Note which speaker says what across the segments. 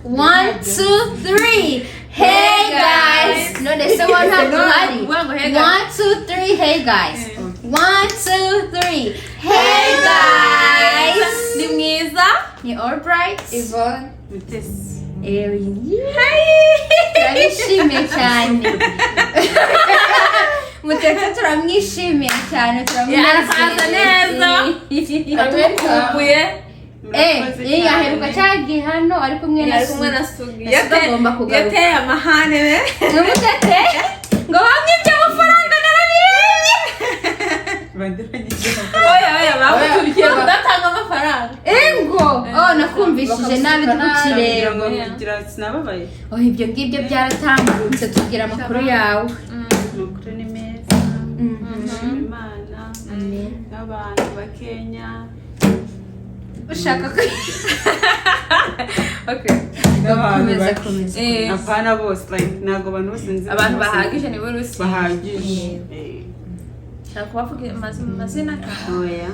Speaker 1: One, two, three. Hey guys. None se wo ntabwo uhari.
Speaker 2: Uvuga ngo hey guys.
Speaker 1: One, two, three. Hey guys. One, two, three. Hey guys.
Speaker 2: Ni mwiza.
Speaker 1: Ni Albright.
Speaker 3: Yvonne.
Speaker 4: Mutesi.
Speaker 1: Turabishimiye cyane. Mutete turamwishimiye cyane.
Speaker 2: Arakaza neza.
Speaker 1: Turamukumbuye.
Speaker 2: Tumukumbuye.
Speaker 1: Eh, aheruka cyagiye hano ari kumwe na
Speaker 2: Ari kumwe na Sugi.
Speaker 1: Na Sugi agomba kugaruka.
Speaker 2: Yateye amahane we.
Speaker 1: Mutete ngo bamwibye amafaranga, narabirebye.
Speaker 4: Bande bagize?
Speaker 2: Oya, oya, bamutubikiye kudatanga amafaranga.
Speaker 1: Ego, oh, nakumvishije nabi
Speaker 4: kugira
Speaker 1: tukireba.
Speaker 4: ngo kugira sinababaye.
Speaker 1: Oh, ibyo ngibyo byaratambutse. Tubwira amakuru yawe.
Speaker 4: Amakuru ni meza, ndashima Imana
Speaker 1: Amen.
Speaker 4: n'abantu ba Kenya.
Speaker 1: Ushaka ko
Speaker 2: Okay.
Speaker 4: N'abantu
Speaker 1: Komeza,
Speaker 4: bake.
Speaker 1: komeza.
Speaker 4: Apana bose, like ntabwo abantu bose nzi.
Speaker 2: Abantu
Speaker 4: bose
Speaker 2: bahagije ni buri.
Speaker 4: Bahagije.
Speaker 2: Shaka kubavuga amazina.
Speaker 4: Oya.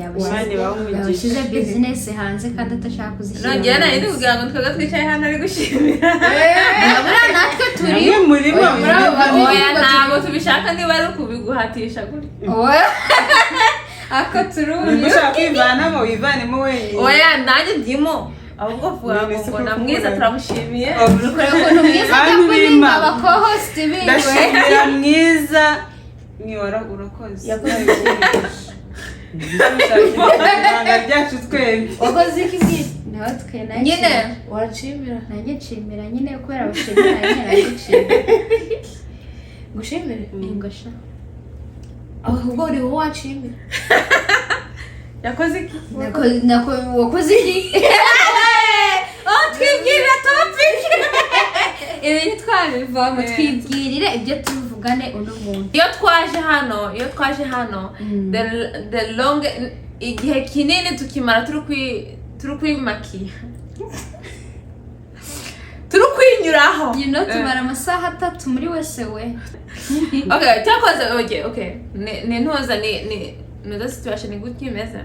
Speaker 4: Abandi baha umugisha.
Speaker 1: Yabashyize business hanze kandi atashaka kuzishyira
Speaker 2: Nongera nari ndi
Speaker 1: hanze.
Speaker 2: kugira ngo twebwe twicaye hano ari gushimira.
Speaker 1: Buriya natwe turi
Speaker 4: Namwe murimo.
Speaker 3: Muri abo babiri.
Speaker 2: Oya, ntabwo tubishaka niba ari ukubiguhatisha gutya.
Speaker 1: Oya. Ako turi.
Speaker 4: Niba ushaka kwivanamo, wivanemo wenyine.
Speaker 2: Oya, nanjye ndimo. Ahubwo vuga
Speaker 4: None
Speaker 2: ngo
Speaker 4: se
Speaker 2: ngo
Speaker 4: ko
Speaker 2: na mwiza
Speaker 4: kubura?
Speaker 2: turamushimiye.
Speaker 1: Kureba ukuntu mwiza ajya
Speaker 4: Bantu
Speaker 1: kurinda
Speaker 4: b'Imana.
Speaker 1: abaco-host biwe.
Speaker 4: Ndashimira mwiza mwihora urakoze. Ibanga ryacu twembi.
Speaker 3: Wakoze iki bwite?
Speaker 1: Nawe twe nanjye.
Speaker 2: Nyine.
Speaker 3: Wanshimira?
Speaker 1: Nanjye nshimira nyine, kubera bashimira nyine, nanjye nshimira.
Speaker 3: Ngushimire?
Speaker 1: Ingosha.
Speaker 3: Ahubwo uri wowe wanshimira.
Speaker 4: Yakoze iki?
Speaker 1: Wakoze iki? Oh, twibwirira topic. Ibi ntitwabivamo. Twibwirire ibyo tuvugane uno muntu.
Speaker 2: Iyo twaje hano, the long, igihe kinini tukimara turi kwimakiya, turi kwinyuraho.
Speaker 1: Tumara amasaha 3 muri wese we.
Speaker 2: Okay, cyakoze okay, ni ntuza ni ntuza situation gutya imeze.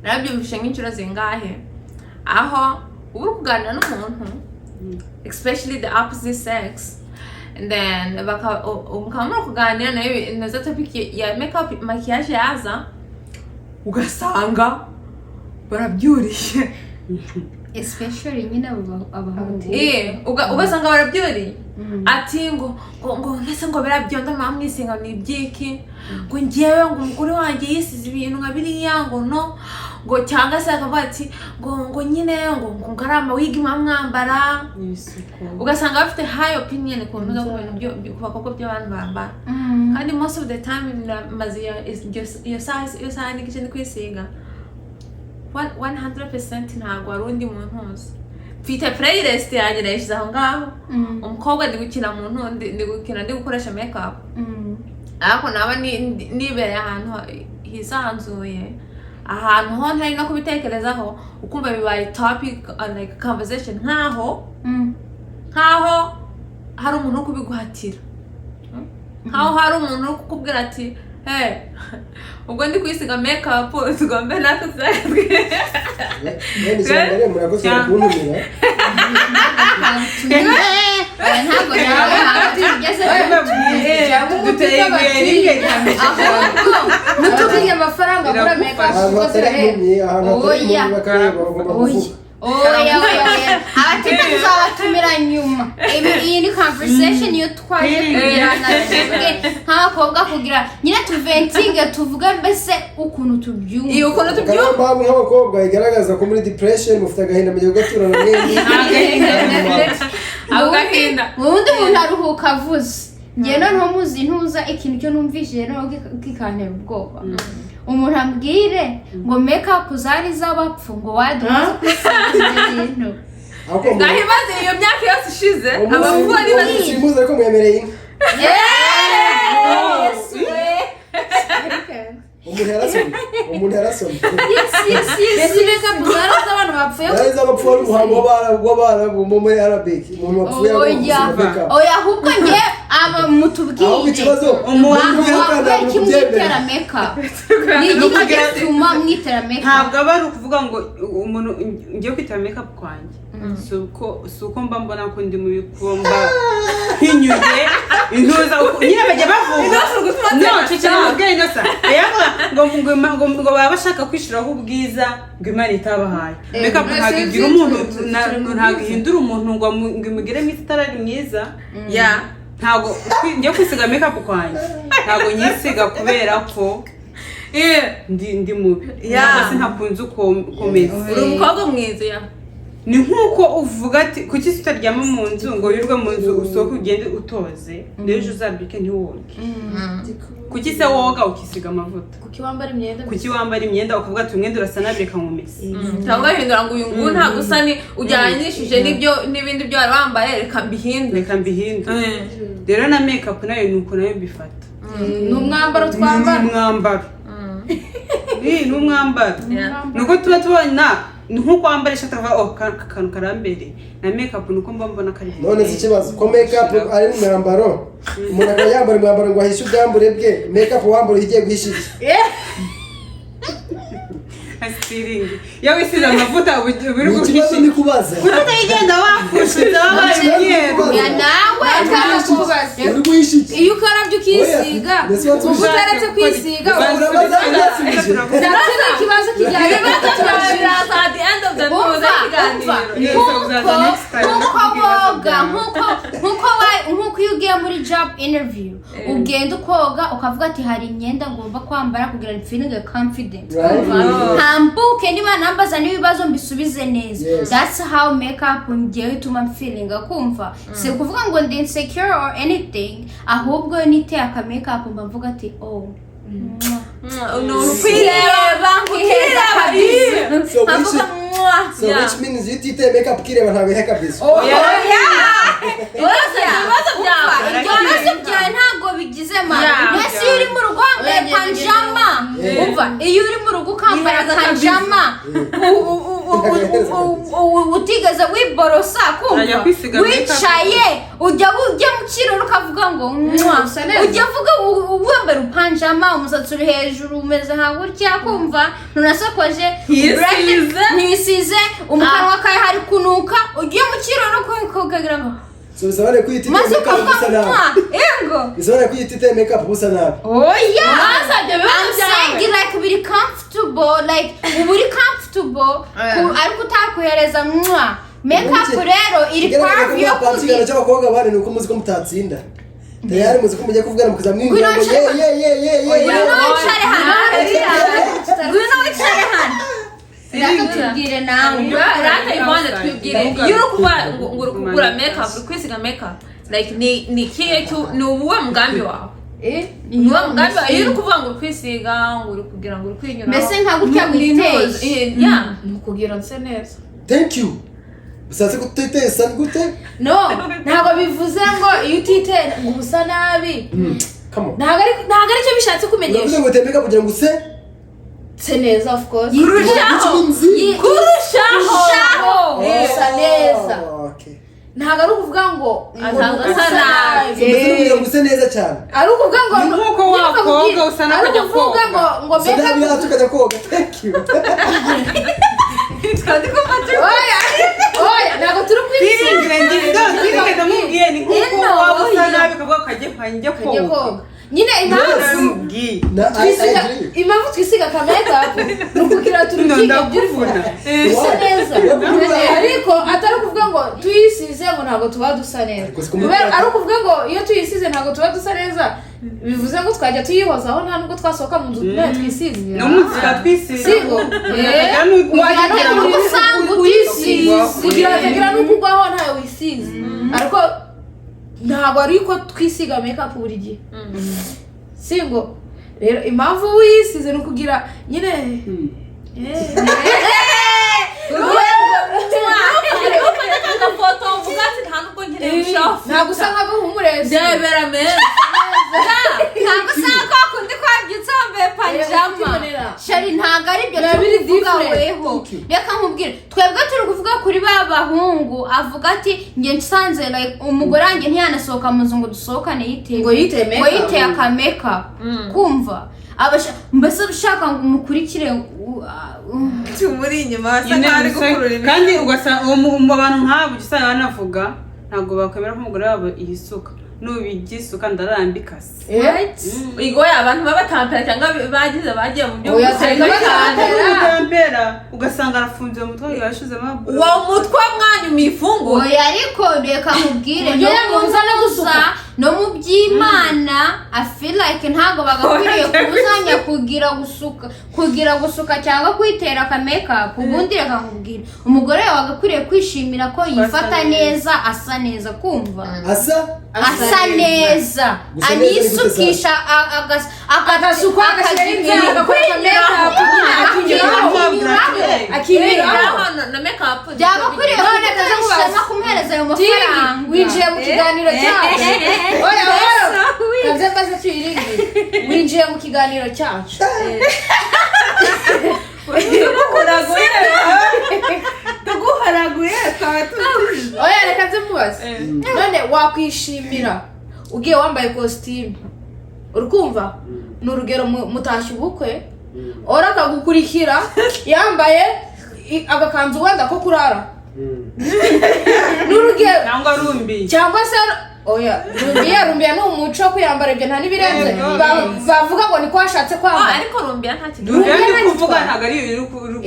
Speaker 2: Narabyumvishe nk'inshuro zingahe aho uba uri kuganira n'umuntu, especially the opposite sex, and then mukaba muri kuganira nayo ntuza topic ya makeup, maquillage yaza, ugasanga barabyuriye.
Speaker 1: Especially nyine abo abahungu.
Speaker 2: Eh, ugasanga barabyuriye ati ngo mbese ngo birabyondo mwamwisinga ni ibyiki, ngo ngewe ngo umugore wanjye yisize ibintu nka biriya, ngo no ngo cyangwa se akavuga ati ngo nyine ngo ari amawigi mwamwambara.
Speaker 4: Ibisuko.
Speaker 2: Ugasanga bafite high opinion ku bintu ku bintu ku bakobwa by'abantu bambara. Kandi most of the time maze iyo saha n'igice ndi kwisiga 100%, ntabwo hari undi muntu uzi. Mfite playlist yanjye nayishyize aho ngaho. Umukobwa ndi gukina mu ntu ndi gukina, ndi gukoresha makeup, ariko naba nibereye ahantu hisanzuye, ahantu ho ntari no kubitekerezaho, ukumva bibaye topic on like conversation, nkaho hari umuntu uri kubiguhatira, nkaho hari umuntu uri kukubwira ati: "Hey, ubwo ndi kwisiga makeup tugombe natwe tuzajya."
Speaker 5: Bene cyane, murakoze kuntumira.
Speaker 1: Ntabwo nawe ntabwo tugeze.
Speaker 4: Duteye ibuye rimwe ryambere.
Speaker 1: Ahubwo
Speaker 3: Ntutubwiye amafaranga agura makeup
Speaker 5: Ahantu
Speaker 3: kuko
Speaker 5: hatari
Speaker 3: zirahenda.
Speaker 5: impumyi, ahantu hatari
Speaker 1: Oya.
Speaker 5: impumyi bakareba bagomba
Speaker 1: Oya.
Speaker 5: kuvuga.
Speaker 1: Oya, oya, oya, abatipe tuzabatumira nyuma. Iyi ni conversation iyo twaje kugirana twebwe nk'abakobwa, kugira nyine tuventinge, tuvuge mbese ukuntu tubyumva.
Speaker 2: Iyo ukuntu tubyumva.
Speaker 5: Akaramba hamwe nk'abakobwa igaragaza ko muri depression mufite agahinda, mugiye guturana mwembi.
Speaker 2: Ako gahinda.
Speaker 1: Ubundi umuntu aruhuka avuze. Ngewe noneho muzi ntuza ikintu cyo numvishije noneho kikantera ubwoba, umuntu ambwire ngo makeup zari iz'abapfu, ngo wadumaze kwisiga ibyo bintu.
Speaker 5: Ariko
Speaker 2: Ngaho imaze iyo myaka yose ishize, abapfu bari bazi.
Speaker 5: Simuzi, ariko mwemereye inka.
Speaker 1: Yesu we!
Speaker 5: Umuntu yarasomye, umuntu yarasomye.
Speaker 1: Yes.
Speaker 3: Ese makeup zari z'abantu bapfuye?
Speaker 5: Yari iz'abapfu, wari umuhango w'abarabu mo muri Arabic, umuntu wapfuye agomba
Speaker 1: Oya.
Speaker 5: gusiga makeup.
Speaker 1: Oya, ahubwo nge Aba mutubwire.
Speaker 5: Ahubwo ikibazo
Speaker 4: Umuntu
Speaker 5: kubihakana
Speaker 1: kubera iki
Speaker 5: kubyemera.
Speaker 1: mwitera makeup? Ni igiki gituma mwitera makeup?
Speaker 4: Ntabwo aba ari ukuvuga ngo umuntu ngiye kwitera makeup kwanjye, si uko mba mbona ko ndi mubi, kuba mba mpinyuye intuza nyine bajya bavuga no ceceka mubwire inosa yavuga ngo baba bashaka kwishiraho ubwiza ngo Imana itabahaye. Makeup ntabwo igira umuntu ntabwo ihindura umuntu ngo imugire mwiza itarari mwiza. Ntabwo ngiye kwisiga makeup kwanjye, ntabwo nyisiga kubera ko ndi mubi cyangwa se ntakunze uko meze.
Speaker 2: Uri umukobwa mwiza, yeah.
Speaker 4: Ni nk'uko uvuga ati kuki se utaryama mu nzu ngo wirirwe mu nzu, usohoke ugende utoze, n'ejo uzabyuke ntiwoge? Kuki se woga ukisiga amavuta?
Speaker 3: Kuki wambara imyenda?
Speaker 4: Kuki wambara imyenda ukavuga ati umwenda urasa nabi, reka nkumese?
Speaker 2: Cyangwa ugahindura ngo uyu nguyu ntabwo usa ni ujyanishije n'ibyo n'ibindi byo wari wambaye, reka mbihindure.
Speaker 4: Reka mbihindure. Rero na makeup nayo ni uko nayo mbifata.
Speaker 3: Ni umwambaro
Speaker 4: Ni
Speaker 3: twambara.
Speaker 4: umwambaro. Ni umwambaro. Ni uko tuba tubona, ni nk'uko wambara ishati ukavuga oh, aka kantu karambereye. Na makeup ni uko mba mbona kari.
Speaker 5: None si ikibazo ko makeup ari umwambaro, umuntu akaba yambara umwambaro ngo ahishe ubwambure bwe, makeup wambara igiye guhisha iki?
Speaker 4: Siringi iyo wisize amavuta uba uri
Speaker 5: Ni ikibazo
Speaker 4: guhisha.
Speaker 5: ndi kubaza.
Speaker 4: Utayigenda wafushitse wabaye imyeru.
Speaker 1: Ya nawe.
Speaker 3: Ntakubaza.
Speaker 5: Uri guhisha iki?
Speaker 3: Iyo ukarabye ukisiga,
Speaker 5: Oya, mbese wansubije.
Speaker 3: uba utaretse kwisiga.
Speaker 5: Urabaza unasubije.
Speaker 3: Nacyo ni ikibazo kijyanye
Speaker 2: Ibibazo biraza at the end of the
Speaker 1: Umva,
Speaker 2: kiganiro.
Speaker 1: umva, nkuko woga, nkuko iyo ugiye muri job interview ugenda ukoga ukavuga ati hari imyenda ngomba kwambara kugira ngo feeling confident, ntambuke niba nambaza n'ibibazo mbisubize neza. That's how makeup ngewe ituma feeling kumva, si ukuvuga ngo ndi insecure or anything, ahubwo niteye aka makeup mba mvuga ati oh mwah.
Speaker 2: Ni ukwireba,
Speaker 1: nkiheza kabisa.
Speaker 5: So
Speaker 1: nkavuga mwah.
Speaker 5: So which means iyo utiteye makeup ukireba ntabwo iha kabisa.
Speaker 2: Ibibazo byawe.
Speaker 1: Ibibazo byawe ntabwo bigize mara. Mbese iyo uri mu rugo wambaye
Speaker 3: Oya,
Speaker 1: panjama, umva, iyo uri mu rugo ukambara
Speaker 2: Yihaza.
Speaker 1: panjama utigeze wiborosa, kumva
Speaker 4: Urajya kwisiga makeup.
Speaker 1: wicaye ujya mu kirori ukavuga ngo mwah.
Speaker 3: Usa neza.
Speaker 1: Ujya uvuga wambara upanjama, umusatsi uri hejuru umeze nka gutya, kumva ntunasokoje.
Speaker 2: Ntisize.
Speaker 1: Ntisize, umukanwa kawe hari kunuka, ugiye mu kirori ukagira ngo
Speaker 5: So bisobanuye ko iyo utiteye
Speaker 1: maze
Speaker 5: makeup
Speaker 1: ukavuga
Speaker 5: usa nabi.
Speaker 1: mwah, ego.
Speaker 5: Bisobanuye ko iyo utiteye makeup usa nabi.
Speaker 1: Oya.
Speaker 2: Basabye ibibazo
Speaker 1: I'm
Speaker 2: byawe.
Speaker 1: saying like biri comfortable, like uba uri comfortable ariko utakuhereza mwa makeup. Rero iri
Speaker 5: Ikigaragaza ko
Speaker 1: part yo
Speaker 5: mwapanze ikiganiro
Speaker 1: kubi
Speaker 5: cy'abakobwa bane ni uko muzi ko mutatsinda. Tayari muzi ko mugiye kuvugana mukaza mwinjira ngo
Speaker 1: Ngwino
Speaker 5: ye ye ye ye ye ye.
Speaker 1: Ngwino wicare hano, ngwino wicare hano, reka tubwire nawe.
Speaker 2: Rata Yvonne, twibwire, iyo uri kuba ngo uri kugura makeup, uri kwisiga makeup, like ni ikihe cyo ni uwuhe mugambi wawe? Ni uwuhe mugambi wawe iyo uri kuvuga ngo uri kwisiga, ngo uri kugira ngo uri kwinyura?
Speaker 1: Mbese nka gutya witeye.
Speaker 2: Yeah.
Speaker 3: Ni ukugira nse neza.
Speaker 5: Thank you. Ushatse kutiteye sa gute?
Speaker 3: No, ntabwo bivuze ngo iyo utiteye ngo uba usa nabi.
Speaker 5: Come on.
Speaker 3: Ntabwo ari cyo bishatse
Speaker 5: Uravuze
Speaker 3: kumenyesha.
Speaker 5: ngo uteye makeup kugira ngo use
Speaker 3: Nse neza, of course.
Speaker 2: Kurushaho.
Speaker 5: Which means
Speaker 2: Kurushaho.
Speaker 3: Usa neza.
Speaker 5: Okay.
Speaker 3: Ntabwo ari ukuvuga ngo
Speaker 2: Asanzwe
Speaker 3: usa
Speaker 2: asa nabi.
Speaker 3: nabi.
Speaker 5: Mbese ni kugira ngo use neza cyane.
Speaker 3: Ari ukuvuga ngo
Speaker 4: Ni nk'uko wakoga usa
Speaker 3: ari
Speaker 4: n'akajya
Speaker 3: ukuvuga
Speaker 4: koga.
Speaker 3: ngo
Speaker 5: Usa nabi
Speaker 3: makeup
Speaker 5: yacu ukajya koga. Thank you.
Speaker 3: Oya, oya, ntabwo turi kwisiga.
Speaker 4: Twiringe, ndamubwiye ni nk'uko
Speaker 1: Ino,
Speaker 4: waba usa
Speaker 1: oya.
Speaker 4: nabi ukavuga ukajya njya
Speaker 3: Kajya
Speaker 4: koga.
Speaker 3: koga nyine. Impamvu
Speaker 4: Ndamubwiye.
Speaker 5: Na I
Speaker 3: twisiga,
Speaker 5: agree.
Speaker 3: impamvu twisiga ka makeup ni ukugira turukige beautiful,
Speaker 4: Ndakuvuna.
Speaker 3: dusa neza,
Speaker 5: Why?
Speaker 3: ariko atari ukuvuga ngo tuyisize ngo ntabwo tuba dusa neza.
Speaker 5: Ariko siko muri
Speaker 3: Kubera ari ukuvuga ngo iyo tuyisize ntabwo tuba dusa neza, bivuze ngo twajya tuyihozaho nta nubwo twasohoka mu nzu nayo twisize.
Speaker 4: No mu nzira twisiga.
Speaker 3: Sigo.
Speaker 4: Hatagira
Speaker 3: Wagira
Speaker 1: n'uko usanga utisize.
Speaker 3: Kugira hatagira n'ukugwaho ntayo wisize, ariko ntabwo ari ko twisiga makeup buri gihe. Singo rero impamvu wisize ni ukugira nyine
Speaker 2: Ufata agafoto uvuga ati nta nubwo nkeneye gushafu.
Speaker 3: Ntabwo usa nk'agahumurezi.
Speaker 2: Ndebera meza.
Speaker 1: Ntabwo usanga kwa kundi kwabyutse wambaye
Speaker 2: Eh.
Speaker 1: Njama.
Speaker 3: Ukibonera.
Speaker 1: Shari, ntabwo ari byo
Speaker 3: Biba
Speaker 1: turi
Speaker 3: biri
Speaker 1: kuvuga.
Speaker 3: Different.
Speaker 1: Weho,
Speaker 5: Thank you.
Speaker 1: reka nkubwire, twebwe turi kuvuga kuri ba bahungu avuga ati njye nsanze like umugore wanjye ntiyanasohoka mu nzu ngo dusohokane yiteye
Speaker 3: Ngo yiteye
Speaker 1: ngo
Speaker 3: makeup.
Speaker 1: yiteye aka makeup. Kumva abasha mbese ushaka ngo umukurikire
Speaker 2: Tumuri inyuma asa
Speaker 4: Nyine
Speaker 2: nkaho ari
Speaker 4: gusa-
Speaker 2: gukurura imitsi.
Speaker 4: Kandi ugasanga uwo mu bantu nk'abo ujya usanga banavuga ntabwo bakwemera ko umugore wabo yisuka, nubigisuka ndarambikase.
Speaker 3: Eh?
Speaker 2: Igoye abantu baba batampera cyangwa bagize bagiye mu byo
Speaker 3: Oya,
Speaker 2: gusenga
Speaker 3: kereka
Speaker 2: cyane.
Speaker 3: batampera.
Speaker 4: Umutampera ugasanga arafunze mu mutwe, yashizemo.
Speaker 2: Uwo mutwe mwanyu mifungure.
Speaker 1: Oya, ariko reka nkubwire,
Speaker 3: Uburyo
Speaker 1: no mu
Speaker 3: yamubuza no gusuka.
Speaker 1: no mu by'Imana, I feel like ntabwo bagakwiriye kubuzanya kugira gusuka cyangwa kwitera aka makeup. Ubundi reka nkubwire, umugore wawe agakwiriye kwishimira ko yifata neza, asa neza, kumva
Speaker 5: Asa
Speaker 1: asa neza.
Speaker 5: Gusa neza ni gute?
Speaker 1: Anisukisha
Speaker 3: Agasukwa, agashyiraho inzara, agakora makeup, akinyuraho, akinyuraho.
Speaker 2: Na makeup.
Speaker 1: Byaba akwiriye
Speaker 3: None kaza
Speaker 1: kumuhesha
Speaker 3: nkubaze.
Speaker 1: no kumuhereza ayo
Speaker 3: Tingi,
Speaker 1: mafaranga.
Speaker 3: winjiye mu kiganiro cyacu. Oya, oya, kaze mbaze tuyiringire. Winjiye mu kiganiro cyacu.
Speaker 4: Tuguhoraguye, tuguhoraguye, twaba tuzi.
Speaker 3: Oya, reka nze mubaze. None wakwishimira ugiye wambaye kositimu, uri kumva, ni urugero, mutashye ubukwe, ora akagukurikira yambaye agakanzu wenda ko kurara, ni urugero,
Speaker 4: Cyangwa rumbi.
Speaker 3: Cyangwa se oya, rumbiya, rumbiya ni umuco wo kwiyambara ibyo, nta n'ibirenze.
Speaker 4: Yego.
Speaker 3: Bavuga ngo niko washatse kwambara.
Speaker 2: Ariko rumbiya nta kintu.
Speaker 4: Rumbi
Speaker 3: Rumbi
Speaker 4: ndi kuvuga
Speaker 3: nta
Speaker 4: ntabwo ari iyo uri kuvuga,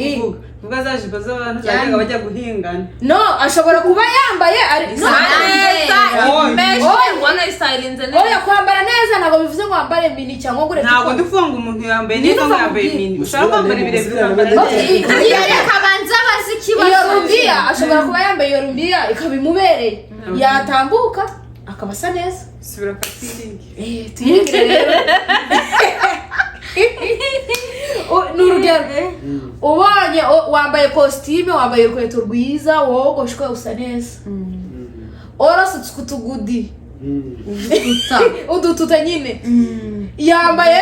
Speaker 4: kuvuga za jipo z'abantu zajyaga bajya guhingana.
Speaker 3: No, ashobora kuba yambaye ari no,
Speaker 2: Isa neza.
Speaker 4: Oya.
Speaker 2: Imeshe.
Speaker 3: Oya.
Speaker 2: Ubona isayirinze neza.
Speaker 3: Oya, kwambara neza ntabwo bivuze ngo wambare mini cyangwa ngo ureke.
Speaker 4: Ntabwo ndi kuvuga ngo umuntu yambaye
Speaker 3: Nyine
Speaker 4: neza ngo
Speaker 3: uva
Speaker 4: yambaye
Speaker 3: mubwire.
Speaker 4: mini, ushobora kwambara ibirebire ukambara
Speaker 5: Musubirane.
Speaker 4: neza.
Speaker 3: Okay,
Speaker 1: Iyo reka abanze abaze ikibazo.
Speaker 3: Iyo rumbiya, ashobora kuba yambaye iyo rumbiya ikaba imubereye, yatambuka akaba asa neza.
Speaker 4: Subira kwa tiringi.
Speaker 3: Eh, tuyiringire rero. Ni urugero, ubonye wambaye kositime, wambaye urukweto rwiza, wogoshwe, usa neza, orasutse utugudi, udututa nyine, yambaye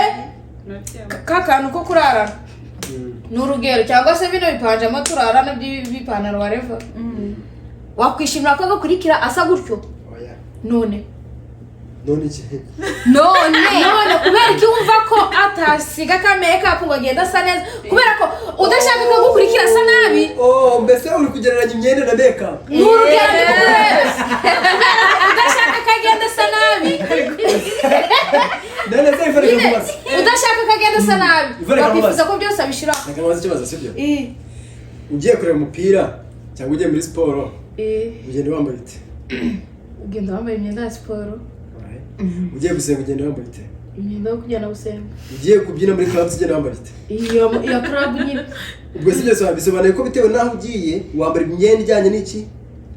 Speaker 3: ka kantu ko kurarana, ni urugero, cyangwa se bino bipanjama turarana by'ibipantaro, wareva, wakwishimira ko agakurikira asa gutyo?
Speaker 5: Oya.
Speaker 3: None?
Speaker 5: None iki?
Speaker 1: None.
Speaker 3: None kubera ko wumva ko atasiga ka makeup ngo agende asa neza, kubera ko udashaka ko agukurikira asa nabi?
Speaker 5: Oh, mbese uri kugereranya imyenda na makeup?
Speaker 3: Ni urugero ndi kuguhereza. Kubera ko udashaka ko agenda asa nabi.
Speaker 5: None se ifareka
Speaker 3: Nyine,
Speaker 5: kubaza.
Speaker 3: udashaka ko agenda asa nabi,
Speaker 5: Ifareka
Speaker 3: wakwifuza
Speaker 5: kubaza.
Speaker 3: ko byose abishyiraho.
Speaker 5: Reka nkubaze ikibazo, sibyo? Ugiye kureba umupira cyangwa ugiye muri siporo, ugenda wambaye ute?
Speaker 3: Ugenda wambaye imyenda ya siporo.
Speaker 5: Alright. Ugiye gusenga ugenda wambaye ute?
Speaker 3: Imyenda yo kujyana gusenga.
Speaker 5: Ugiye kubyina muri club ugenda wambaye ute?
Speaker 3: Iyo iya club nyine.
Speaker 5: Ubwo si byose bisobanuye ko bitewe n'aho ugiye wambara imyenda ijyanye n'iki?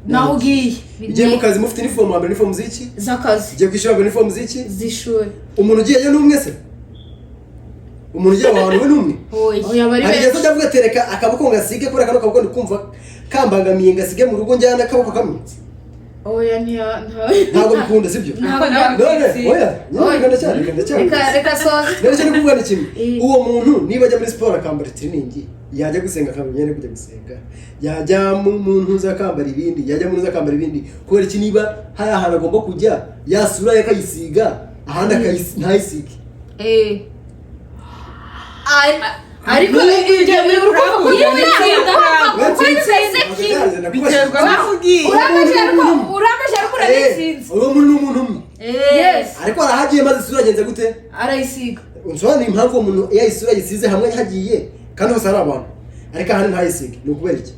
Speaker 3: Naho ugiye.
Speaker 5: Ugiye mu kazi mufite uniform, wambara uniform z'iki?
Speaker 3: Z'akazi.
Speaker 5: Ugiye kwishyura, wambara uniform z'iki?
Speaker 3: Z'ishuri.
Speaker 5: Umuntu ugiyeyo ni umwe se? Umuntu ugiye aho hantu we ni umwe?
Speaker 1: Oya.
Speaker 3: Oya, bari
Speaker 5: Hari igihe
Speaker 3: benshi.
Speaker 5: ujya avuga ati reka akaboko ngasige, kubera kano kaboko ndi kumva kambangamiye, ngasige mu rugo njyana akaboko kamwe.
Speaker 3: Oya, ntiya
Speaker 5: Ntabwo bikunda, sibyo?
Speaker 3: Ntabwo.
Speaker 5: None oya nyine, reka ndacyari, reka ndacyari.
Speaker 3: Reka soza.
Speaker 5: Rero icyo ndi kuvuga ni kimwe.
Speaker 3: Eh.
Speaker 5: Uwo muntu niba ajya muri siporo akambara training, yajya gusenga akambara imyenda yo kujya gusenga, yajya mu ntuza akambara ibindi, yajya mu ntuza akambara ibindi, kubera iki niba hari ahantu agomba kujya yasura ye akayisiga, ahandi ntayisige?
Speaker 1: Eh.
Speaker 3: Ariko ibyo biri kumva ko
Speaker 4: Biterwa n'aho ugiye.
Speaker 3: Uramaje, ariko uramaje, ariko urabitsinze.
Speaker 5: Uwo muntu ni umuntu umwe.
Speaker 3: Yes.
Speaker 5: Ariko arahagiye, maze isura agenze gute?
Speaker 3: Arayisiga.
Speaker 5: Unsobanurira impamvu uwo muntu iyo isura yisize hamwe hagiye kandi hose hari abantu, ariko ahandi ntayisige, ni ukubera iki?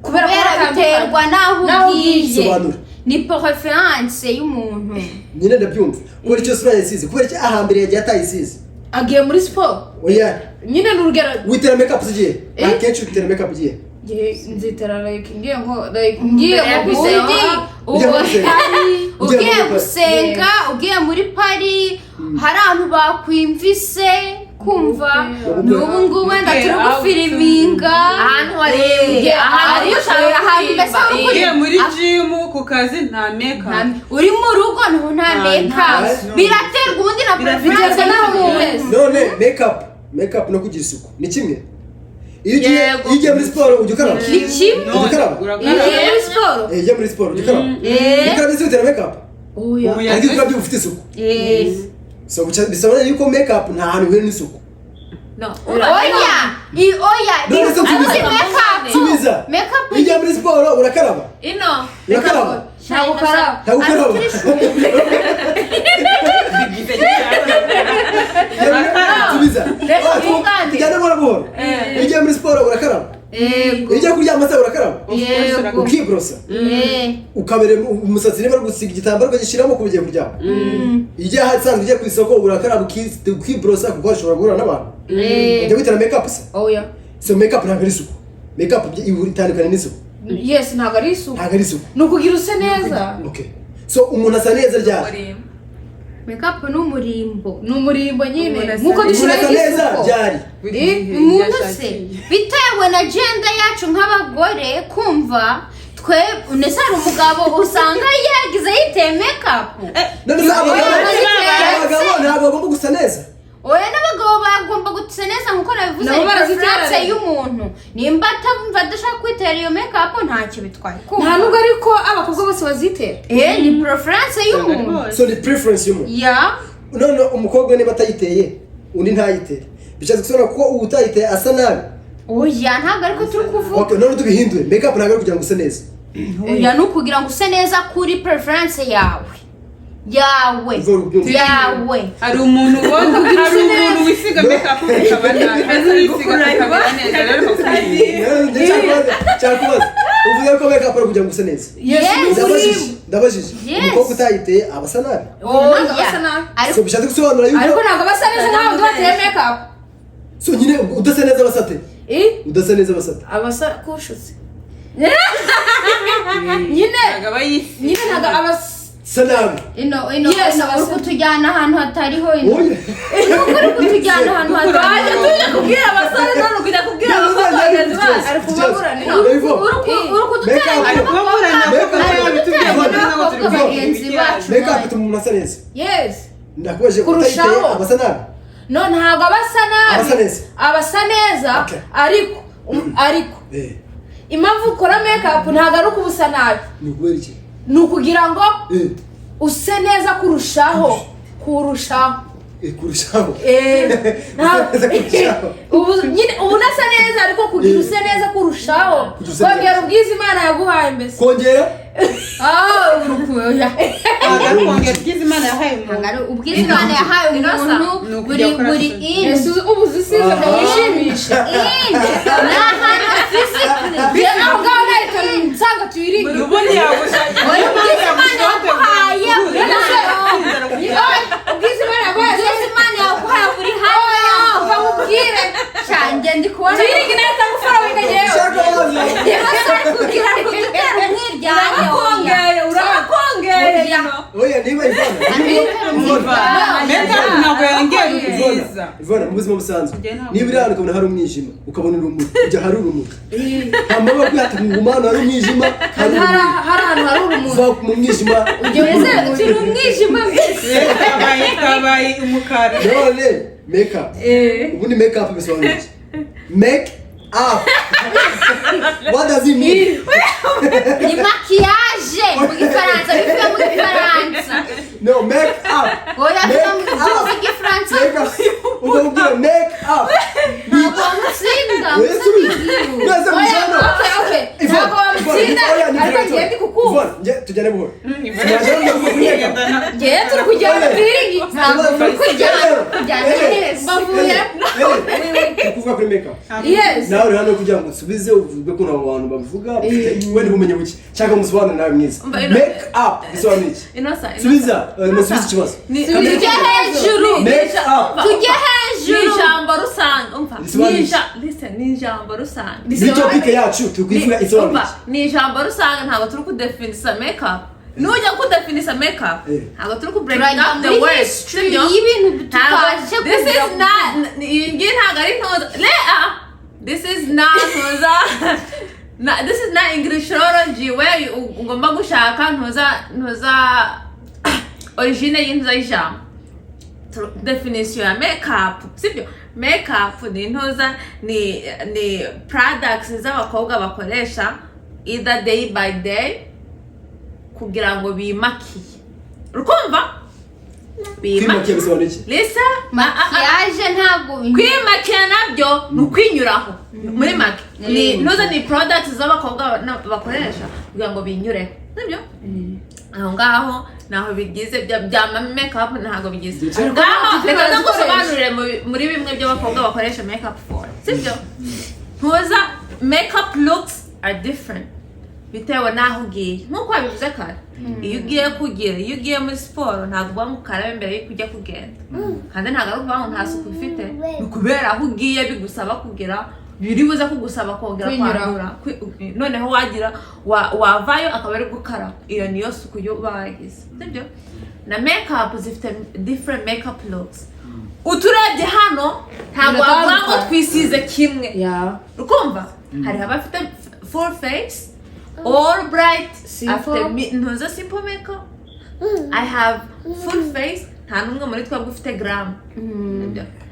Speaker 3: Kubera ko
Speaker 1: Kubera biterwa n'aho
Speaker 3: N'aho
Speaker 1: ugiye.
Speaker 5: Sobanura.
Speaker 1: Ni preference y'umuntu.
Speaker 5: Nyine ndabyumva, kubera icyo sura yayisize, kubera iki ahambere yagiye atayisize?
Speaker 3: Agiye muri siporo.
Speaker 5: Oya.
Speaker 3: Nyine ni urugero.
Speaker 5: Witera makeup ugiye?
Speaker 3: Eh?
Speaker 5: Akenshi witera makeup ugiye?
Speaker 3: Ngiye nzitera like ngiye nko like ngiye nko
Speaker 1: Ubundi
Speaker 5: Ugiye gusenga.
Speaker 1: ugiye
Speaker 5: Ugiye muri
Speaker 1: gusenga, ugiye muri party, hari ahantu bakwimvise, kumva n'ubu ngubu wenda turi gufiliminga.
Speaker 2: Ahantu warembye, ahantu
Speaker 1: ariko
Speaker 2: ushaka
Speaker 1: ahantu mbese
Speaker 2: kuririmba.
Speaker 1: uri
Speaker 4: Ugiye muri gym, ku kazi nta makeup.
Speaker 1: Uri mu rugo nto nta makeup.
Speaker 5: nta-
Speaker 1: Biraterwa ubundi na preference
Speaker 3: Biterwa n'aho
Speaker 1: y'umuntu.
Speaker 3: wese.
Speaker 5: None makeup Makeup no kugira isuku ni kimwe. Iyo ugiye
Speaker 2: Yego.
Speaker 5: iyo ugiye muri siporo ujya ukaraba?
Speaker 1: Ni kimwe.
Speaker 5: Ujya ukaraba?
Speaker 1: Iyo ugiye muri siporo.
Speaker 5: Eh, ujya muri siporo ujya ukaraba?
Speaker 1: Eh.
Speaker 5: Ukaraba ese utera makeup?
Speaker 3: Oya.
Speaker 4: Oya.
Speaker 5: Ariko iyo ukarabye uba ufite isuku.
Speaker 1: Eh.
Speaker 5: So bisobanuye yuko makeup nta hantu ihurira n'isuku.
Speaker 2: No.
Speaker 1: Oya, oya.
Speaker 5: None se
Speaker 1: Uzi
Speaker 5: nsubiza.
Speaker 1: makeup.
Speaker 5: Subiza.
Speaker 1: Makeup.
Speaker 5: Iyo ugiye muri siporo urakaraba?
Speaker 2: Ino.
Speaker 5: Urakaraba?
Speaker 3: Ntabwo ukaraba.
Speaker 5: Ntabwo ukaraba. Subiza.
Speaker 1: Reka
Speaker 5: Ah,
Speaker 1: twunganire.
Speaker 5: tujyane buhoro buhoro. Iyo ugiye muri siporo urakaraba?
Speaker 1: Yego.
Speaker 5: Iyo ugiye kuryama se urakaraba?
Speaker 1: Yego.
Speaker 5: Ukiborosa?
Speaker 1: Eh.
Speaker 5: Ukabere umusatsi, niba ari gusiga igitambaro ukagishyiramo kuba ugiye kuryama. Iyo ugiye ahasanzwe, ugiye ku isoko, urakaraba, ukiborosa, kuko ushobora guhura n'abantu.
Speaker 1: Eh.
Speaker 5: Ujya witera makeup se?
Speaker 3: Oya.
Speaker 5: So makeup ntabwo ari isuku. Makeup itandukanye n'isuku.
Speaker 3: Yes, ntabwo ari isuku.
Speaker 5: Ntabwo ari isuku.
Speaker 3: Ni ukugira use neza.
Speaker 5: Okay, so umuntu asa neza ryari?
Speaker 1: Makeup ni umurimbo.
Speaker 3: Ni umurimbo nyine.
Speaker 4: Umuntu asa
Speaker 3: Nk'uko
Speaker 4: neza.
Speaker 5: Umuntu
Speaker 3: dushyiraho
Speaker 5: asa neza
Speaker 3: isuku.
Speaker 5: ryari?
Speaker 1: Umuntu se bitewe na gender yacu nk'abagore, kumva twe unese hari umugabo usanga yagize yiteye makeup.
Speaker 5: None se abagabo
Speaker 1: Oya,
Speaker 5: abagabo ntabwo bagomba gusa neza?
Speaker 1: Oya, n'abagabo bagomba gusa neza nkuko nabivuze.
Speaker 3: Nabo
Speaker 1: Ni
Speaker 3: barazitera
Speaker 1: preference
Speaker 3: rero.
Speaker 1: y'umuntu. Nimba atumva adashaka kwitera iyo makeup, ntacyo bitwaye.
Speaker 3: Nta nubwo ariko abakobwa bose bazitera.
Speaker 1: Eh, ni preference y'umuntu.
Speaker 5: So ni preference y'umuntu.
Speaker 1: Ya.
Speaker 5: None umukobwa niba atayiteye, undi ntayitere, bishatse gusobanura ko uwo utayiteye asa nabi?
Speaker 1: Oya, ntabwo ariko turi kuvuga.
Speaker 5: Okay, none tubihindure: makeup ntabwo ari kugira ngo use neza.
Speaker 1: Oya, ni ukugira ngo use neza kuri preference yawe
Speaker 5: Uva ubyumva.
Speaker 1: yawe.
Speaker 4: Hari umuntu ubona, hari umuntu wisiga makeup bikaba nabi, hari n'uwisiga bikaba neza. Rero
Speaker 5: None cyakubaza, uvuze ko makeup ari kugira ngo use neza.
Speaker 3: Yes.
Speaker 5: Ndabajije, ndabajije:
Speaker 1: Yes.
Speaker 5: umukobwa utayiteye aba asa nabi?
Speaker 3: Ntabwo aba asa nabi.
Speaker 1: Ariko
Speaker 5: So bishatse gusobanura yuko
Speaker 3: Ariko ntabwo basa neza nk'abandi bateye makeup.
Speaker 5: So nyine udasa neza aba asa ate?
Speaker 3: Eh?
Speaker 5: Udasa neza aba asa ate?
Speaker 3: Abasa kushutse nyine.
Speaker 4: Ntabwo aba yisiga.
Speaker 3: Nyine ntabwo abasa
Speaker 5: Sa nabi.
Speaker 1: Ino
Speaker 3: Yes,
Speaker 1: ino uri kutujyana ahantu hatariho ino.
Speaker 5: Oya.
Speaker 1: Uri kutujyana ahantu
Speaker 2: Baje
Speaker 1: hatariho.
Speaker 2: tuje kubwira abasore none ukujya kubwira abakobwa bagenzi bacu.
Speaker 3: Ari kubaburanira.
Speaker 1: Uri kuduteranya
Speaker 4: Ari kubaburana kuko yabitubwiye ngo ntabwo turi
Speaker 1: n'abakobwa bagenzi bacu.
Speaker 5: Makeup ituma umuntu asa neza.
Speaker 3: Yes.
Speaker 5: Ndakubajije:
Speaker 3: Kurushaho.
Speaker 5: utayiteye aba asa nabi?
Speaker 3: No, ntabwo aba asa nabi.
Speaker 5: Aba asa neza.
Speaker 3: Aba asa neza.
Speaker 5: Okay.
Speaker 3: Ariko
Speaker 5: Eh.
Speaker 3: impamvu ukora makeup ntabwo ari ukuba usa nabi.
Speaker 5: Ni ukubera iki?
Speaker 3: Ni ukugira ngo
Speaker 5: Eh.
Speaker 3: use neza kurushaho.
Speaker 5: Eh, kurushaho.
Speaker 3: Eh,
Speaker 5: Neza kurushaho.
Speaker 3: Ubu nyine ubu unasa neza, ariko kugira use neza kurushaho.
Speaker 5: Kugira use neza.
Speaker 3: Kongera ubwiza Imana yaguhaye mbese.
Speaker 5: Kongera.
Speaker 1: Ah, urukuya.
Speaker 4: Ntabwo ari kongera ubwiza Imana yahaye umuntu.
Speaker 1: Ntabwo ari ubwiza Imana yahaye
Speaker 2: Inosa.
Speaker 1: umuntu.
Speaker 4: Ni ukujya
Speaker 1: Buri
Speaker 4: gukora
Speaker 1: buri
Speaker 4: siporo.
Speaker 1: in
Speaker 3: Ese ubu uzisize ngo wishimishe?
Speaker 1: In ni ahantu physically.
Speaker 3: Njye aho ngaho nahita nsanga tuyiringe.
Speaker 4: Ubundi yagusha.
Speaker 1: Oya, ubwiza Imana yaguhaye buri hano.
Speaker 3: Ubwiza Imana yaguhaye.
Speaker 1: Ubwiza Imana yaguhaye buri hano.
Speaker 3: Uva nkubwire.
Speaker 1: Shanjye ndi kubona
Speaker 3: Tuyiringe nahita ngufollowinga njyewe.
Speaker 5: Shaka wazi.
Speaker 1: Inosa ari kugira kudutera umwiryane.
Speaker 2: Urakongeye, urakongeye ino.
Speaker 5: Oya, niba Ivana,
Speaker 4: Makeup ntabwo yongera ubwiza.
Speaker 5: Ivana, mu buzima busanzwe,
Speaker 4: Njye ntabwo-
Speaker 5: niba uri ahantu ukabona hari umwijima, ukabona urumuri, ujya ahari urumuri. Nta mpamvu yo kwihata kuguma ahantu hari umwijima hari
Speaker 3: Hari
Speaker 5: urumuri.
Speaker 3: hari ahantu hari urumuri.
Speaker 5: Uva mu mwijima.
Speaker 1: Mbese turi umwijima mbese?
Speaker 4: Twabaye umukara.
Speaker 5: None makeup, ubundi makeup bisobanura iki? Make up, what does it mean?
Speaker 1: Ni maquillage mu Gifaransa, bivuye mu Gifaransa.
Speaker 5: No, make up.
Speaker 1: Oya, bivuye mu
Speaker 5: Make up.
Speaker 1: tuzi Igifaransa.
Speaker 5: Make up, ukabwira make up.
Speaker 1: Ntabwo wamutsinda.
Speaker 5: Oya, subiza. Neza mujano.
Speaker 3: Okay, okay. Ntabwo wamutsinda, ariko ngiye ndi kukumva.
Speaker 5: Tujyane buhoro. Tujyane.
Speaker 3: Ngiye turi kujyana tuyiringi.
Speaker 1: Ntabwo turi kujyana neza.
Speaker 3: Bavuye.
Speaker 5: Kuvuga kuri makeup.
Speaker 3: Yes.
Speaker 5: Nawe uri hano kugira ngo usubize, uvuge ukuntu abo bantu babivuga, bafite wenda ubumenyi buke, cyangwa musobanure nawe mwiza.
Speaker 2: Umva, ino-
Speaker 5: Make up bisobanuye iki?
Speaker 2: Inosa, Inosa.
Speaker 5: Subiza, musubize ikibazo.
Speaker 1: Tujye hejuru.
Speaker 5: Make up.
Speaker 1: Tujye
Speaker 2: Ni
Speaker 1: hejuru.
Speaker 2: ijambo rusange, umva.
Speaker 5: Risobanuye
Speaker 2: Ni
Speaker 5: iki?
Speaker 2: listen, ni ijambo rusange.
Speaker 5: Ni topic yacu turi kuyivuga, isobanuye
Speaker 2: Umva,
Speaker 5: iki?
Speaker 2: ni ijambo rusange, ntabwo turi kudefinisa makeup. Nujya kudefinisa makeup,
Speaker 5: Eh.
Speaker 2: ntabwo turi ku break
Speaker 1: Turajya
Speaker 2: up the
Speaker 1: muri
Speaker 2: word,
Speaker 1: history
Speaker 2: sibyo?
Speaker 1: y'ibintu
Speaker 2: Ntabwo
Speaker 1: tutaje
Speaker 2: this
Speaker 1: kugira.
Speaker 2: is not, iyi ngiyi ntabwo ari ntuza le ah, this is not ntuza na, this is not Englishology where ugomba gushaka ntuza origine y'intuza y'ijambo. Definition ya makeup, sibyo? Makeup ni intuza, ni products z'abakobwa bakoresha either day by day kugira ngo bimakiye, urukumva?
Speaker 5: Kwimakiye bisobanuye iki?
Speaker 2: Lisa.
Speaker 1: Maquillage ntabwo
Speaker 2: Kwimakiya nabyo ni ukwinyuraho muri make. Ni ntuza, ni products z'abakobwa bakoresha kugira ngo binyureho, sibyo? Aho ngaho naho bigize bya makeup, ntabwo bigize
Speaker 5: Ndetse-
Speaker 2: ngaho. Reka
Speaker 3: Barazikoresha.
Speaker 2: ndagusobanurire muri bimwe by'abakobwa bakoresha makeup for, sibyo? Ntuza, makeup looks are different bitewe n'aho ugiye. Nk'uko wabivuze kare, iyo ugiye kugira, iyo ugiye muri siporo, ntabwo uba ngo ukarabe mbere y'uko ujya kugenda, kandi ntabwo ari ukuvuga ngo nta suku ufite, ni ukubera aho ugiye bigusaba kugira, biri buze kugusaba kongera
Speaker 3: Kwinyuraho.
Speaker 2: kwandura. Noneho wagira wavayo akaba ari gukaraba, iyo niyo suku yo bagize, sibyo? Na makeup zifite different makeup looks. Uturebye hano ntabwo wavuga ngo
Speaker 3: Biratandukanye.
Speaker 2: twisize kimwe.
Speaker 3: Ya.
Speaker 2: Ukumva hariho abafite full face, all bright.
Speaker 3: Simple.
Speaker 2: Afite ntuza, simple makeup. I have full face. Nta n'umwe muri twebwe ufite glam.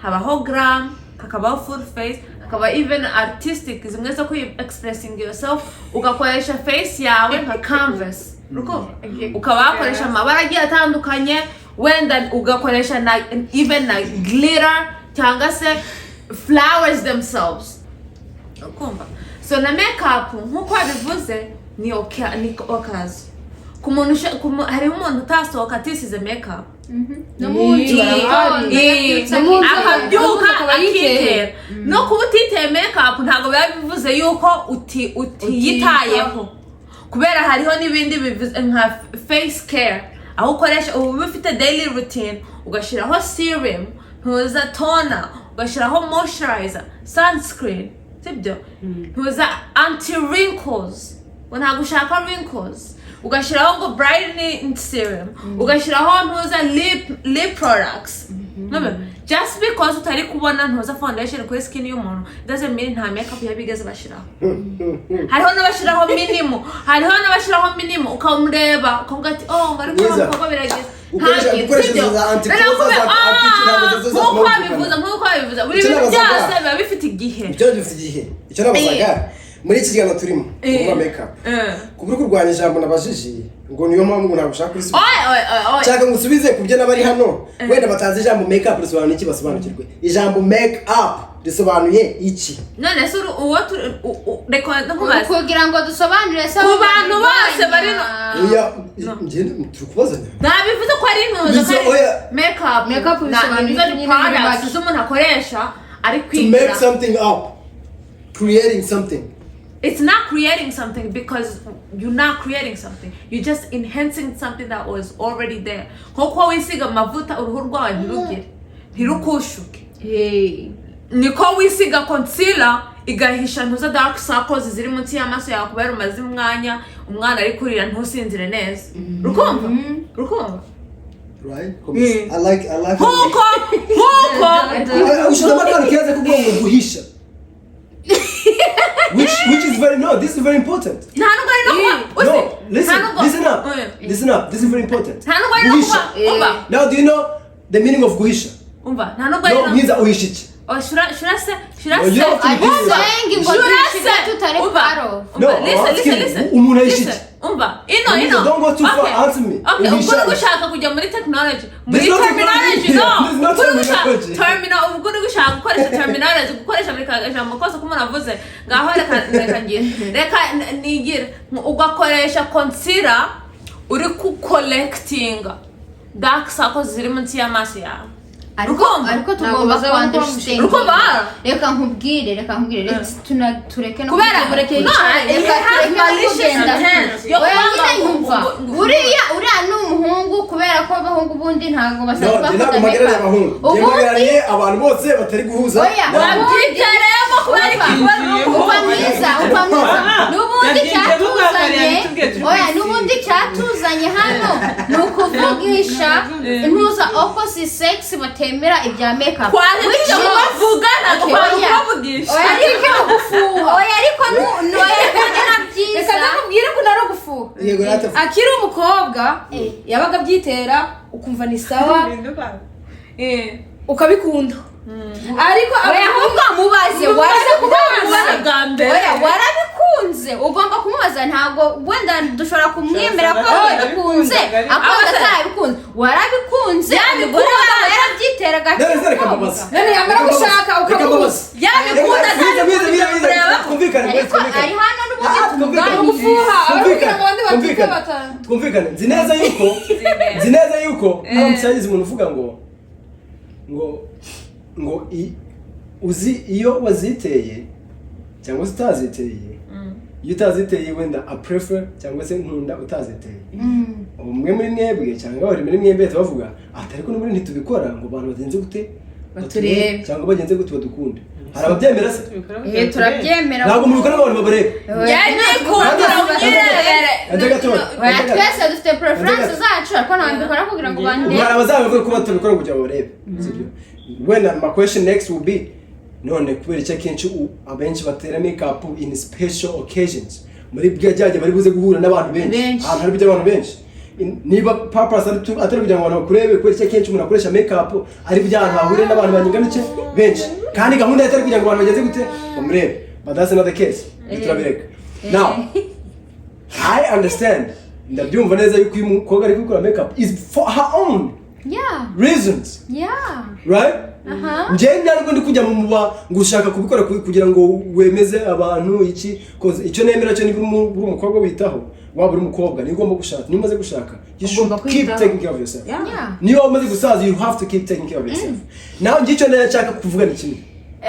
Speaker 2: Habaho glam, hakabaho full face, hakaba even artistic, zimwe zo kwi expressing yourself, ugakoresha face yawe nka canvas. Urukumva, ukaba wakoresha amabara agiye atandukanye, wenda ugakoresha na even na glitter cyangwa se flowers themselves, ukumva? So na makeup nk'uko wabivuze ni ni okazi ku muntu hariho umuntu utasohoka atisize makeup.
Speaker 1: No mu nzu
Speaker 3: Barahari.
Speaker 1: yabyutse
Speaker 3: No mu nzu
Speaker 2: akabyuka
Speaker 3: akaba yiteye.
Speaker 2: akitera. No kuba utiteye makeup ntabwo biba bivuze yuko utiyitayeho, kubera hariho n'ibindi bivuze nka face care, aho ukoresha, uba ufite daily routine, ugashyiraho serum, ntuza, toner, ugashyiraho moisturizer, sunscreen, sibyo? Ntuza, anti wrinkles, ngo ntabwo ushaka wrinkles, ugashyiraho ngo brightening serum, ugashyiraho ntuza, lip products. None, just because utari kubona ntuza, foundation kuri skin y'umuntu, doesn't mean nta makeup yabigeze bashyiraho. Hariho n'abashyiraho minimum, hariho n'abashyiraho minimum, ukamureba ukavuga ati: "Oh, ngo ariko
Speaker 5: Mwiza.
Speaker 2: umukobwa biragize."
Speaker 5: Gukoresha
Speaker 2: Sibyo?
Speaker 5: izo za anti-closer,
Speaker 2: Noneho
Speaker 5: za anti- ntabwo zo
Speaker 2: nk'uko
Speaker 5: zatuma
Speaker 2: wabivuze, nk'uko wabivuze, buri
Speaker 5: Icyo
Speaker 2: bintu
Speaker 5: nabazaga-
Speaker 2: byose biba bifite igihe.
Speaker 5: Ibyo bifite igihe. Icyo nabazaga muri iki kiganiro turimo kuvuga makeup, kubwo kurwanya ijambo nabajije ngo niyo mpamvu ngo ntabwo ushaka kurisubiza.
Speaker 2: Oye, oye, oye, oye.
Speaker 5: Nshaka ngo usubize ku byo n'abari hano wenda batazi ijambo make up risobanuye iki, basobanukirwe ijambo make up risobanuye iki.
Speaker 2: None se uwo turi reka nkubaze.
Speaker 1: Kugira ngo dusobanure se
Speaker 2: Ku bantu bose bari
Speaker 5: Oya, njye turi kubazanya.
Speaker 2: Nabivuze ko ari intuza, ko ari
Speaker 5: Oya.
Speaker 2: makeup.
Speaker 3: Makeup bisobanuye
Speaker 2: intuza
Speaker 3: iki
Speaker 2: ni
Speaker 3: nyine muri
Speaker 2: products
Speaker 3: make?
Speaker 2: z'umuntu akoresha ari
Speaker 5: To make
Speaker 2: kwigira.
Speaker 5: something up, creating something.
Speaker 2: It's not creating something because you're not creating something, you're just enhancing something that was already there. Nkuko wisiga amavuta uruhu rwawe ntirugire, ntirukushuke, niko wisiga concealer igahisha ntuza, dark circles ziri munsi y'amaso yawe, kubera umaze umwanya umwana ari kurira ntusinzire neza, rukumva, rukumva?
Speaker 5: Right. I like
Speaker 2: Nkuko
Speaker 5: ushyizemo akantu keza kuko ngo guhisha, which is very, no, this is very important.
Speaker 2: Nta nubwo ari no kuba
Speaker 5: No,
Speaker 2: uzi,
Speaker 5: listen,
Speaker 2: nta nubwo-
Speaker 5: listen up,
Speaker 2: Oya.
Speaker 5: listen up, this is very important.
Speaker 2: Nta nubwo ari no
Speaker 5: Guhisha.
Speaker 2: kuba, umva.
Speaker 5: Now, do you know the meaning of guhisha?
Speaker 2: Umva, nta nubwo ari
Speaker 5: No,
Speaker 2: no
Speaker 5: mwiza, uhisha iki?
Speaker 2: Oh, should I say should I
Speaker 5: No, you
Speaker 2: say
Speaker 5: have to
Speaker 1: Are you
Speaker 5: Umva.
Speaker 1: saying ngo
Speaker 2: Should I
Speaker 1: duhishe
Speaker 2: say
Speaker 1: ibyo tutari
Speaker 2: umva,
Speaker 1: part of?
Speaker 2: umva,
Speaker 5: No, I'm
Speaker 2: listen,
Speaker 5: asking,
Speaker 2: listen, listen.
Speaker 5: umuntu ahisha
Speaker 2: Listen,
Speaker 5: iki?
Speaker 2: umva, ino
Speaker 5: Mwiza,
Speaker 2: ino
Speaker 5: don't go too far,
Speaker 2: Okay.
Speaker 5: answer me.
Speaker 2: Okay, ubwo
Speaker 5: Uhisha
Speaker 2: uri
Speaker 5: iki?
Speaker 2: gushaka kujya muri technology, muri
Speaker 5: There's no
Speaker 2: terminology,
Speaker 5: technology
Speaker 2: no.
Speaker 5: here. There's no
Speaker 2: Ubwo uri gushaka
Speaker 5: terminology.
Speaker 2: ubwo uri gushaka gukoresha terminology, gukoresha buri kajambo kose ko umuntu avuze ngaho. Reka ngire, reka nigire, ugakoresha concealer uri ku collecting dark circles ziri munsi y'amaso yawe.
Speaker 1: Ariko
Speaker 2: Urukumva?
Speaker 1: ariko
Speaker 3: Ntabwo
Speaker 1: tugomba
Speaker 3: bazabona
Speaker 1: ku
Speaker 3: ko
Speaker 1: understand.
Speaker 2: Urukumva?
Speaker 1: Reka nkubwire, reka nkubwire, reka tureke no
Speaker 2: Kubera
Speaker 3: Mureke
Speaker 2: no,
Speaker 3: yicare.
Speaker 2: it
Speaker 1: Reka
Speaker 2: has
Speaker 1: tureke no
Speaker 2: malicious
Speaker 1: kugenda.
Speaker 2: intent yo
Speaker 1: Oya,
Speaker 2: kuvuga
Speaker 1: nyine nyumva, uriya ni umuhungu, kubera ko abahungu ubundi ntabwo
Speaker 5: No,
Speaker 1: basanzwe
Speaker 5: njye ntabwo
Speaker 1: bakunda
Speaker 5: mpagarariye
Speaker 1: makeup.
Speaker 5: abahungu, njye
Speaker 1: Ubundi
Speaker 5: mpagarariye abantu bose batari guhuza.
Speaker 1: Oya,
Speaker 5: n'abahungu.
Speaker 2: Wabyitereyemo kubera iki?
Speaker 1: Uva mwiza, uva mwiza.
Speaker 4: Ah,
Speaker 1: N'ubundi
Speaker 4: yabyinjiyemo bwa kare,
Speaker 1: cyatuzanye,
Speaker 4: yabitubwiye turi
Speaker 1: oya,
Speaker 4: kwisiga.
Speaker 1: n'ubundi cyatuzanye hano ni ukuvugisha intuza opposite sex batemera ibya makeup.
Speaker 2: Twaje
Speaker 1: Which
Speaker 2: tujya
Speaker 1: is-
Speaker 2: kubavuga, ntabwo
Speaker 1: Okay,
Speaker 2: kwari
Speaker 1: oya.
Speaker 2: ukubavugisha.
Speaker 1: Oya, ariko oya, ariko oya, ariko ni na
Speaker 3: Reka
Speaker 1: byiza.
Speaker 3: ndakubwire ko nari ugufuha.
Speaker 5: Yego, rata.
Speaker 3: Akiri umukobwa yabaga abyitera ukumva ni sawa. Ukabikunda, ariko
Speaker 1: Oya, ahubwo mubaze, warabikunze?
Speaker 2: Bwa mbere.
Speaker 1: Oya, warabikunze? Ugomba kumubaza. Ntabwo wenda dushobora kumwemera ko
Speaker 4: Ushobora
Speaker 1: yabikunze,
Speaker 4: yarabikundaga,
Speaker 1: akaba atarabikunze. Warabikunze? Umugore wawe yarabyiteraga?
Speaker 5: None se reka mbabaze.
Speaker 3: None yamara gushaka
Speaker 5: Reka
Speaker 3: ukamubuza.
Speaker 5: mbabaze.
Speaker 2: Yabikunda.
Speaker 5: Biza, biza, biza, biza. Twumvikane,
Speaker 1: Ariko
Speaker 5: twumvikane.
Speaker 1: ari hano n'ubundi
Speaker 5: Ah,
Speaker 1: tumuganiriza.
Speaker 3: Gufuha
Speaker 5: Twumvikane,
Speaker 3: ababwira ngo abandi batike
Speaker 5: twumvikane.
Speaker 3: batanu.
Speaker 5: Twumvikane, nzi neza yuko haramutse hagize umuntu uvuga ngo uzi iyo waziteye cyangwa se utaziteye, iyo utaziteye wenda I prefer cyangwa se nkunda utaziteye, umwe muri mwebwe cyangwa babiri muri mwebwe bahita bavuga ati: "Ariko n'ubundi ntitubikora ngo abantu bagenze gute?"
Speaker 3: Baturebe.
Speaker 5: Cyangwa bagenze gute, badukunde. Hari ababyemera se?
Speaker 1: Eh, turabyemera.
Speaker 5: Ntabwo mubikora ngo abantu babarebe.
Speaker 2: Yabikunda, unyirere.
Speaker 5: Ande gatoya.
Speaker 1: Oya, twese dufite preference zacu, ariko ntabwo mbikora kugira ngo bandebe.
Speaker 5: Hari abazabivuga ko batabikora kugira ngo barebe, sibyo? Wenda my question next will be: none kubera iki akenshi abenshi batera makeup in special occasions, muri bya byajya bari buze guhura n'abantu benshi,
Speaker 3: Benshi.
Speaker 5: ahantu hari kujya abantu benshi? Niba purpose atari kugira ngo abantu bakurebe, kubera iki akenshi umuntu akoresha makeup ari bya hantu hahurira n'abantu bangana iki benshi, kandi gahunda itari kugira ngo abantu bagenze gute, bamurebe? But that's not the case. Ibyo turabireka. Now I understand, ndabyumva neza yuko uyu mukobwa ari gukora makeup is for her own reasons, right?
Speaker 1: Aha.
Speaker 5: Njye ntabwo ndi kujya mu muba ngo ushaka kubikora kugira ngo wemeze abantu iki, 'cause icyo nemera cyo, niba uri umukobwa witaho, waba uri umukobwa, niba ugomba gushaka, niba umaze gushaka, you should
Speaker 3: Ugomba
Speaker 5: keep
Speaker 3: kwitaho.
Speaker 5: taking care of yourself. Niba umaze gusaza, you have to keep taking care of yourself. Nawe njye icyo nari nshaka kuvuga ni kimwe,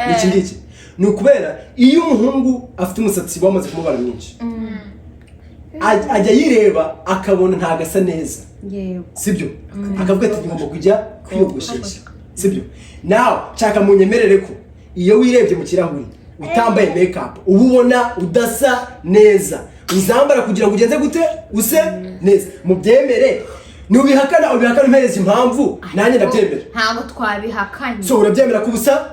Speaker 5: ni iki ngiki: ni ukubera iyo umuhungu afite umusatsi wamaze kumubara mwinshi, ajya yireba akabona ntabwo asa neza,
Speaker 1: Yego.
Speaker 5: sibyo? Akavuga ati: "Ngomba kujya kwiyogoshesha," sibyo? Nawe nshaka munyemerere ko iyo wirebye mu kirahuri utambaye makeup, uba ubona udasa neza, uzambara kugira ngo ugenze gute, use neza. Mubyemere, nubihakana ubihakana umpereza impamvu, nanjye ndabyemera.
Speaker 1: Ntabwo twabihakanye.
Speaker 5: So urabyemera ko ubusa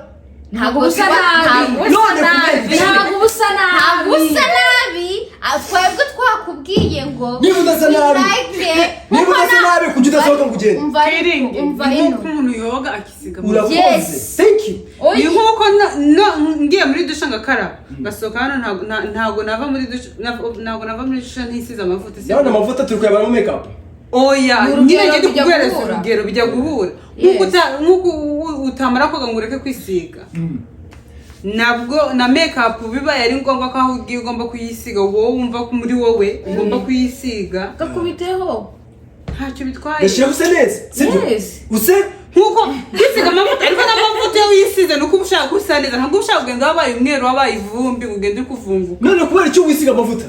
Speaker 1: Ntabwo
Speaker 3: Ubusa nabi.
Speaker 5: None kubera iki?
Speaker 3: Ntabwo uba usa nabi.
Speaker 1: Ntabwo usa nabi. Ah, twebwe twakubwiye ngo
Speaker 5: Niba udasa nabi,
Speaker 1: like,
Speaker 5: niba udasa nabi, kuki udasohoka ngo ugende?
Speaker 1: Umva ariko, umva
Speaker 4: Ni
Speaker 1: ino.
Speaker 4: nk'uko umuntu yoga akisiga amavuta.
Speaker 5: Urakoze.
Speaker 1: Yes.
Speaker 5: Thank you.
Speaker 4: Ni nk'uko ngiye muri dushe ngakaraba ngasohoka hano, ntabwo nava muri dushe, ntabwo nava muri dushe ntisize amavuta, si
Speaker 5: Ndabona amavuta turi kuyabaramo makeup.
Speaker 4: Oya.
Speaker 3: Ni urugero,
Speaker 4: Nyine ngende
Speaker 3: bijya
Speaker 4: kuguhereza
Speaker 3: guhura.
Speaker 4: urugero, bijya guhura nk'uko nk'uko utamara koga ngo ureke kwisiga, nabwo na makeup bibaye ari ngombwa ko aho ugiye ugomba kuyisiga, wowe wumva ko muri wowe ugomba kuyisiga,
Speaker 3: Gakubiteho.
Speaker 4: ntacyo bitwaye.
Speaker 5: Gashyira use neza, sibyo?
Speaker 3: Yes.
Speaker 5: Use
Speaker 4: Nk'uko kwisiga amavuta, ariko n'amavuta iyo wisize ni uko uba ushaka gusa neza, ntabwo uba ushaka kugenda wabaye umweru, wabaye ivumbi, ngo ugende uri kuvunguka.
Speaker 5: None kubera icyo wisiga amavuta?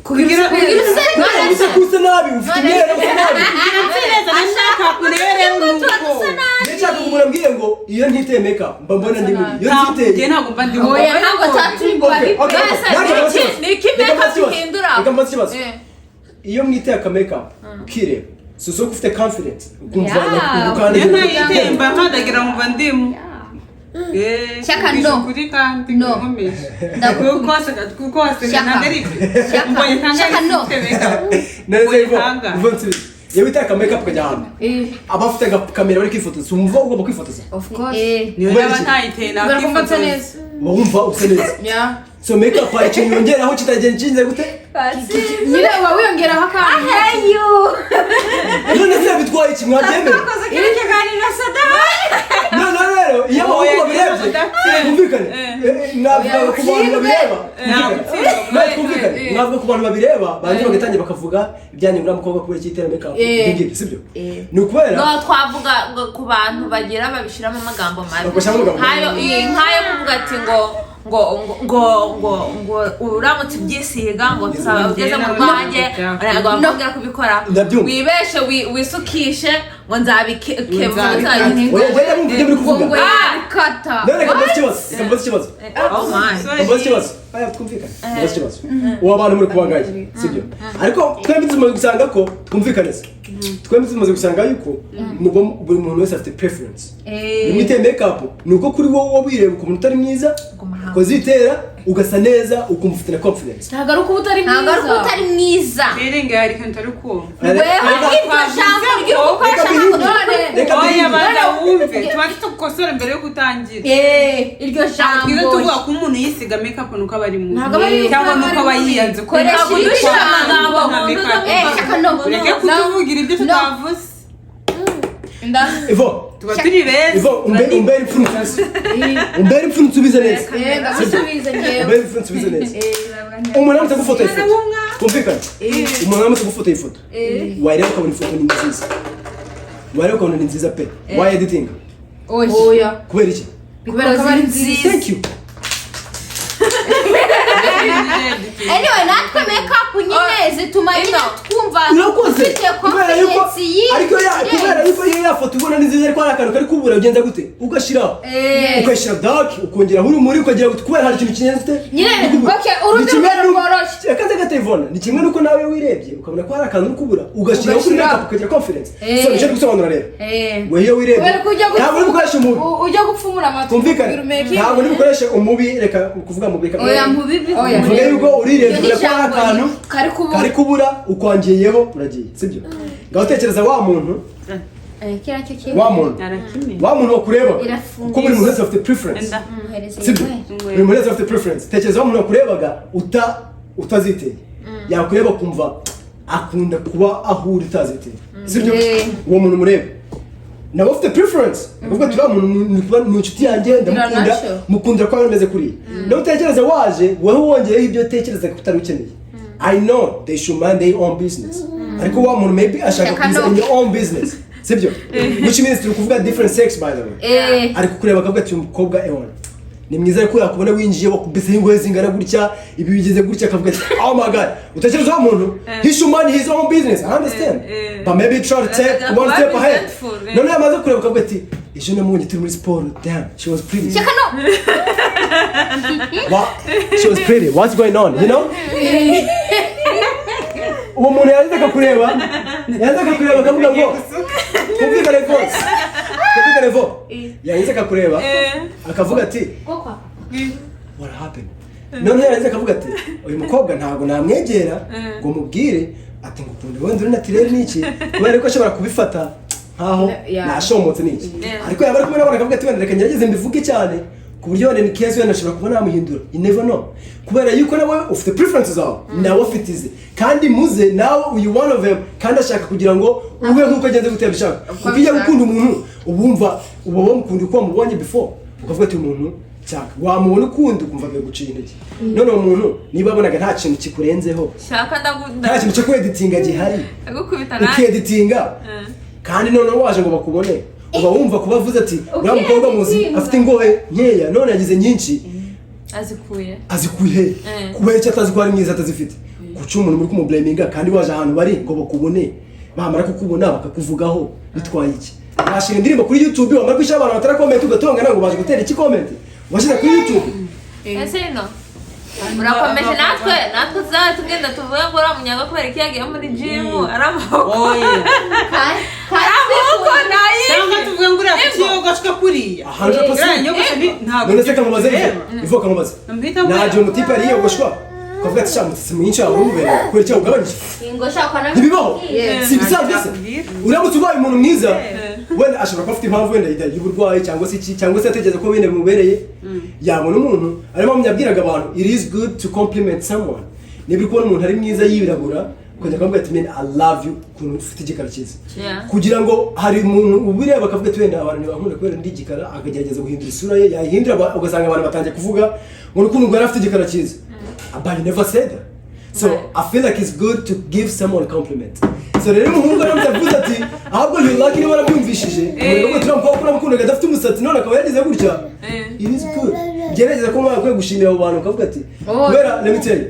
Speaker 4: Kugira
Speaker 1: Kugira use
Speaker 5: None
Speaker 1: neza.
Speaker 5: use ko usa nabi, ufite imyenda, usa nabi.
Speaker 4: Nse neza na makeup nayo rero ni uko
Speaker 5: Ndashaka umuntu ambwiye ngo iyo ntiteye makeup mba mbona ndi mubi, iyo
Speaker 4: Ntabwo
Speaker 5: nziteye
Speaker 4: njye ntabwo mba ndi mubi.
Speaker 1: Oya, ntabwo taturi
Speaker 5: Okay, okay,
Speaker 2: Mbese
Speaker 5: nanjye mbaze ikibazo.
Speaker 2: ni iki
Speaker 5: Reka
Speaker 2: makeup
Speaker 5: mbaze ikibazo.
Speaker 2: ihindura?
Speaker 5: Reka mbaze ikibazo.
Speaker 2: Eh.
Speaker 5: Iyo mwiteye aka makeup ukireba, si uko ufite confidence, ukumva
Speaker 1: Yeah.
Speaker 4: Iyo ntayiteye mba nkandagira nkumva ndimo. Eh,
Speaker 1: Shyaka,
Speaker 4: mvugisha
Speaker 1: no.
Speaker 4: ukuri kandi
Speaker 1: No.
Speaker 4: nkomeje.
Speaker 1: Ndagukunda.
Speaker 4: Kuko waseka
Speaker 1: Shyaka.
Speaker 4: ntabwo ari ibyo.
Speaker 1: Shyaka.
Speaker 4: Mbonye kangahe
Speaker 1: Shyaka, no.
Speaker 4: ifite makeup?
Speaker 5: Neza.
Speaker 4: Mbonye
Speaker 5: Ivo
Speaker 4: kangahe?
Speaker 5: Ivo, nsubize. Iyo witeye aka makeup ukajya ahantu, abafite agakamera bari kwifotoza, wumva ugomba kwifotoza?
Speaker 3: Of course.
Speaker 1: Eh.
Speaker 4: Niyo
Speaker 5: Kubera
Speaker 4: naba
Speaker 5: iki?
Speaker 4: ntayiteye
Speaker 3: Kubera ko mba nsa
Speaker 4: nakwifotoza.
Speaker 3: neza.
Speaker 5: Uba wumva usa neza.
Speaker 3: Yeah.
Speaker 5: So makeup hari ikintu yongeraho kitagenda kinze gute?
Speaker 3: Nyine uba wiyongeraho akantu.
Speaker 5: None se bitwaye iki? Mwabyemera? None rero iyo abahungu babirebye, twumvikane. Mwavuga ku bantu babireba. Nawe twumvikane, mwavuga ku bantu babireba, barangiza bagatangira bakavuga ibyanyu, uriya mukobwa kubera iki yitera makeup, ibyo ngibyo, sibyo? Ni ukubera
Speaker 2: No, twavuga ngo ku bantu bagira babishyiramo amagambo mabi.
Speaker 5: Bagashyiramo amagambo mabi.
Speaker 2: Nkayo nkayo kuvuga ati ngo uramutse ubyisiga ngo tuzaba ugeze mu rwanjye, ntabwo bakongera kubikora.
Speaker 5: Ndabyumva.
Speaker 2: Wibeshe wisukishe ngo nzabikemura.
Speaker 5: Oya, njye ndumva ibyo muri kuvuga.
Speaker 1: Ngo yabikata.
Speaker 5: None reka mbaze ikibazo, reka mbaze ikibazo.
Speaker 2: Oh my.
Speaker 5: Mbaze ikibazo. Aya, twumvikane, mbaze ikibazo. Uwo abantu muri kubagaye, sibyo? Ariko twembi tumaze gusanga ko, twumvikane se, twembi tumaze gusanga yuko buri muntu wese afite preference. Iyo mwiteye makeup, ni uko kuri wowe wireba ukuntu utari mwiza, ukazitera ugasa neza, ukumva ufite na confidence.
Speaker 3: Ntabwo ari uko uba utari
Speaker 1: Ntabwo ari uko
Speaker 3: mwiza.
Speaker 1: utari mwiza.
Speaker 4: Feeling hari ikintu utari kumva.
Speaker 1: Weho iryo jambo ryo gukoresha ntabwo
Speaker 5: Reka
Speaker 1: turi
Speaker 5: reka Reka
Speaker 4: Oya, banza wumve, tubanze tugukosore mbere yo gutangira.
Speaker 1: Iryo
Speaker 4: Ntabwo twiza
Speaker 1: jambo
Speaker 4: tuvuga ko umuntu yisiga makeup nuko aba ari mubi
Speaker 3: Ntabwo aba ari
Speaker 4: cyangwa
Speaker 3: mubi,
Speaker 4: nuko aba yiyanze ko
Speaker 1: Koresha
Speaker 4: ntabwo
Speaker 1: irindi
Speaker 4: dushyira
Speaker 1: jambo.
Speaker 4: amagambo nka makeup.
Speaker 1: Shaka no.
Speaker 4: Ureke kutuvugira ibyo tutavuze.
Speaker 5: Ivo,
Speaker 4: Tuba turi beza.
Speaker 5: Ivo, umbere imfura unsubize, umbere imfura unsubize neza.
Speaker 3: Ndagusubiza ngewe.
Speaker 5: Umbere imfura unsubize neza. Umuntu aramutse agufotoye ifoto, twumvikane, umuntu aramutse agufotoye ifoto, wareba ukabona ifoto ni nziza, wareba ukabona ni nziza pe, wayeditinga?
Speaker 3: Oya.
Speaker 5: Kubera iki?
Speaker 3: Kubera ko aba ari nziza.
Speaker 5: Thank you.
Speaker 1: Anyway, natwe makeup nyine zituma nyine twumva
Speaker 5: Urakoze.
Speaker 1: ufite
Speaker 5: Kubera yuko
Speaker 1: confidence yi
Speaker 5: ariko ya kubera yuko iyo ya foto ubona ni nziza, ariko hari akantu kari kubura, ugenza gute? Ugashyiraho, ukayishyira dark, ukongeraho urumuri, ukagira gute, kubera hari ikintu kigenze ute?
Speaker 3: Nyine,
Speaker 5: Uri kubura.
Speaker 3: okay, urundi
Speaker 5: Ni kimwe
Speaker 3: rugero rworoshye.
Speaker 5: Akaze gatevona ni kimwe nuko nawe wirebye ukabona ko hari akantu uri kubura, ugashyiraho kuri
Speaker 3: Ugashyiraho.
Speaker 5: makeup, ukagira confidence. So nicyo ndi gusobanura rero. We iyo wirebye,
Speaker 3: Kubera ko ujya
Speaker 5: ntabwo uri gukoresha umubi.
Speaker 3: Ujya gupfumura amatwi.
Speaker 5: Twumvikane,
Speaker 3: Ubwira umeke.
Speaker 5: ntabwo uri bukoreshe umubi, reka kuvuga mubi, reka
Speaker 1: Oya, mubibi.
Speaker 3: Oya.
Speaker 5: mvuge yuko urirebye
Speaker 1: Iryo ni
Speaker 5: ubona ko hari
Speaker 1: ijambo
Speaker 5: akantu
Speaker 3: kari kubura.
Speaker 5: Kari kubura, ukwangiyeho uragiye, sibyo? Ngaho tekereza wa muntu,
Speaker 1: Kiriya cyo kiri
Speaker 5: wa muntu,
Speaker 4: Arakimenya.
Speaker 5: wa muntu wakureba,
Speaker 1: Irafunguye.
Speaker 5: kuko buri muntu wese afite preference,
Speaker 4: Enda.
Speaker 1: Muhereze.
Speaker 5: Sibyo?
Speaker 1: Inywere.
Speaker 5: Buri muntu wese afite preference. Tekereza wa muntu wakurebaga utaziteye, yakureba akumva akunda kuba aho uri utaziteye, sibyo? Uwo muntu mureba nawe ufite preference, akavuga ati: "Uriya muntu ni inshuti yanjye, ndamukunda,
Speaker 3: Nacyo.
Speaker 5: mukundira ko ameze kuriya." Nawe utekereza waje wowe wongeyeho ibyo utekereza ko utari ukeneye. I know they should mind their own business, ariko wa muntu maybe ashaka
Speaker 1: Shaka
Speaker 5: kuza
Speaker 1: no.
Speaker 5: in your own business, sibyo? Which means turi kuvuga different sex, by the way. Ari kukureba akavuga ati: "Uyu mukobwa ewana ni mwiza," ariko yakubona winjiye wakubiseho ingohe zingana gutya, ibi bigeze gutya, akavuga ati: "Oh my God." Utekereza wa muntu, he should mind his own business, I understand, but maybe try to take
Speaker 2: Kuba
Speaker 5: one step ahead.
Speaker 2: resentful, eh.
Speaker 5: None yamaze kureba akavuga ati: "Ejo namubonye turi muri siporo, damn, she was pretty."
Speaker 1: Shaka no.
Speaker 5: What? She was pretty, what's going on? Uwo muntu yarangiza akakureba akavuga ngo kumvikane rwose, kumvikane vo, yarangiza akakureba akavuga ati: "What happened?" Noneho yarangiza akavuga ati: "Uyu mukobwa ntabwo namwegera ngo mubwire ati ngukunda wenda uri naturel n'iki," kubera ko ashobora kubifata nkaho nashomotse n'iki. Ariko yaba ari kumwe n'abantu akavuga ati: "Wenda reka ngerageze mbivuge cyane ku buryo wenda in case wenda ashobora kuba namuhindura." You never know, kubera yuko nawe ufite preference zawe, nawe ufite ize, kandi muze nawe uyu one of them, kandi ashaka kugira ngo ube nk'uko agenze gute abishaka, kuko iyo gukunda umuntu uba wumva uba wamukunda uko wamubonye before, ukavuga ati: "Uyu muntu nshaka." Wamubona ukundi ukumva biguciye intege. None uwo muntu niba abonaga nta kintu kikurenzeho,
Speaker 2: Shaka
Speaker 5: nta kintu cyo kweditinga gihari,
Speaker 2: ndagukubita nanjye.
Speaker 5: ukeditinga, kandi noneho waje ngo bakubone, uba wumva kuba avuze ati: "Uriya mukobwa muzi afite ingohe nkeya, none yagize nyinshi."
Speaker 2: Azikuye.
Speaker 5: Azikuye he? Kubera icyo atazi ko ari mwiza atazifite? Kuki umuntu muri kumublaminga kandi waje ahantu bari ngo bakubone, bamara kukubona bakakuvugaho, bitwaye iki? Washyira indirimbo kuri YouTube, wamara kwishyira abantu batara comment, ugatongana ngo baje gutera iki comment washyize kuri YouTube?
Speaker 2: Ese ino urakomeje, natwe tuzaba tugenda tuvuge ngo uriya munyaga kubera ko yagiye muri gym ari amaboko.
Speaker 4: Oya.
Speaker 2: Amaboko nayi.
Speaker 4: Cyangwa tuvuge ngo uriya kuki yogoshwe kuriya?
Speaker 5: 100%.
Speaker 4: Uriya nyogosho ntabwo
Speaker 5: None se kamubaze,
Speaker 4: bireba.
Speaker 5: ivo kamubaze,
Speaker 4: Mpita mbona.
Speaker 5: nta gihe umutipe yari yiyogoshwa ukavuga ati: "Sha, umusatsi mwinshi wawe umubereye, kubera icyo ugabanyije?" Ntibibaho, si ibisanzwe se? Uramutse ubaye umuntu mwiza, wenda ashobora kuba afite impamvu wenda y'uburwayi cyangwa se iki, cyangwa se atekereza ko wenda bimubereye, yabona umuntu arimo yabwiraga abantu: it is good to compliment someone. Niba uri kubona umuntu ari mwiza yirabura, ukajya ukamubwira ati: "Man, I love you ukuntu ufite igikara cyiza," kugira ngo hari umuntu ubireba akavuga ati: "Wenda abantu ntibankunda kubera ndi igikara," akagerageza guhindura isura ye, yayihindura ugasanga abantu batangiye kuvuga ngo ni ukuntu ngo yari afite igikara cyiza. But you never said that. So I feel like it's good to give someone a compliment. So rero umuhungu aramutse avuze ati: "Ahubwo you lucky," niba warabyumvishije, umuntu avuga ati: "Uriya mukobwa uramukundaga adafite umusatsi, none akaba yagize gutya," it is good. Gerageza ko mwakwiye gushimira abo bantu, ukavuga ati, kubera let me tell you,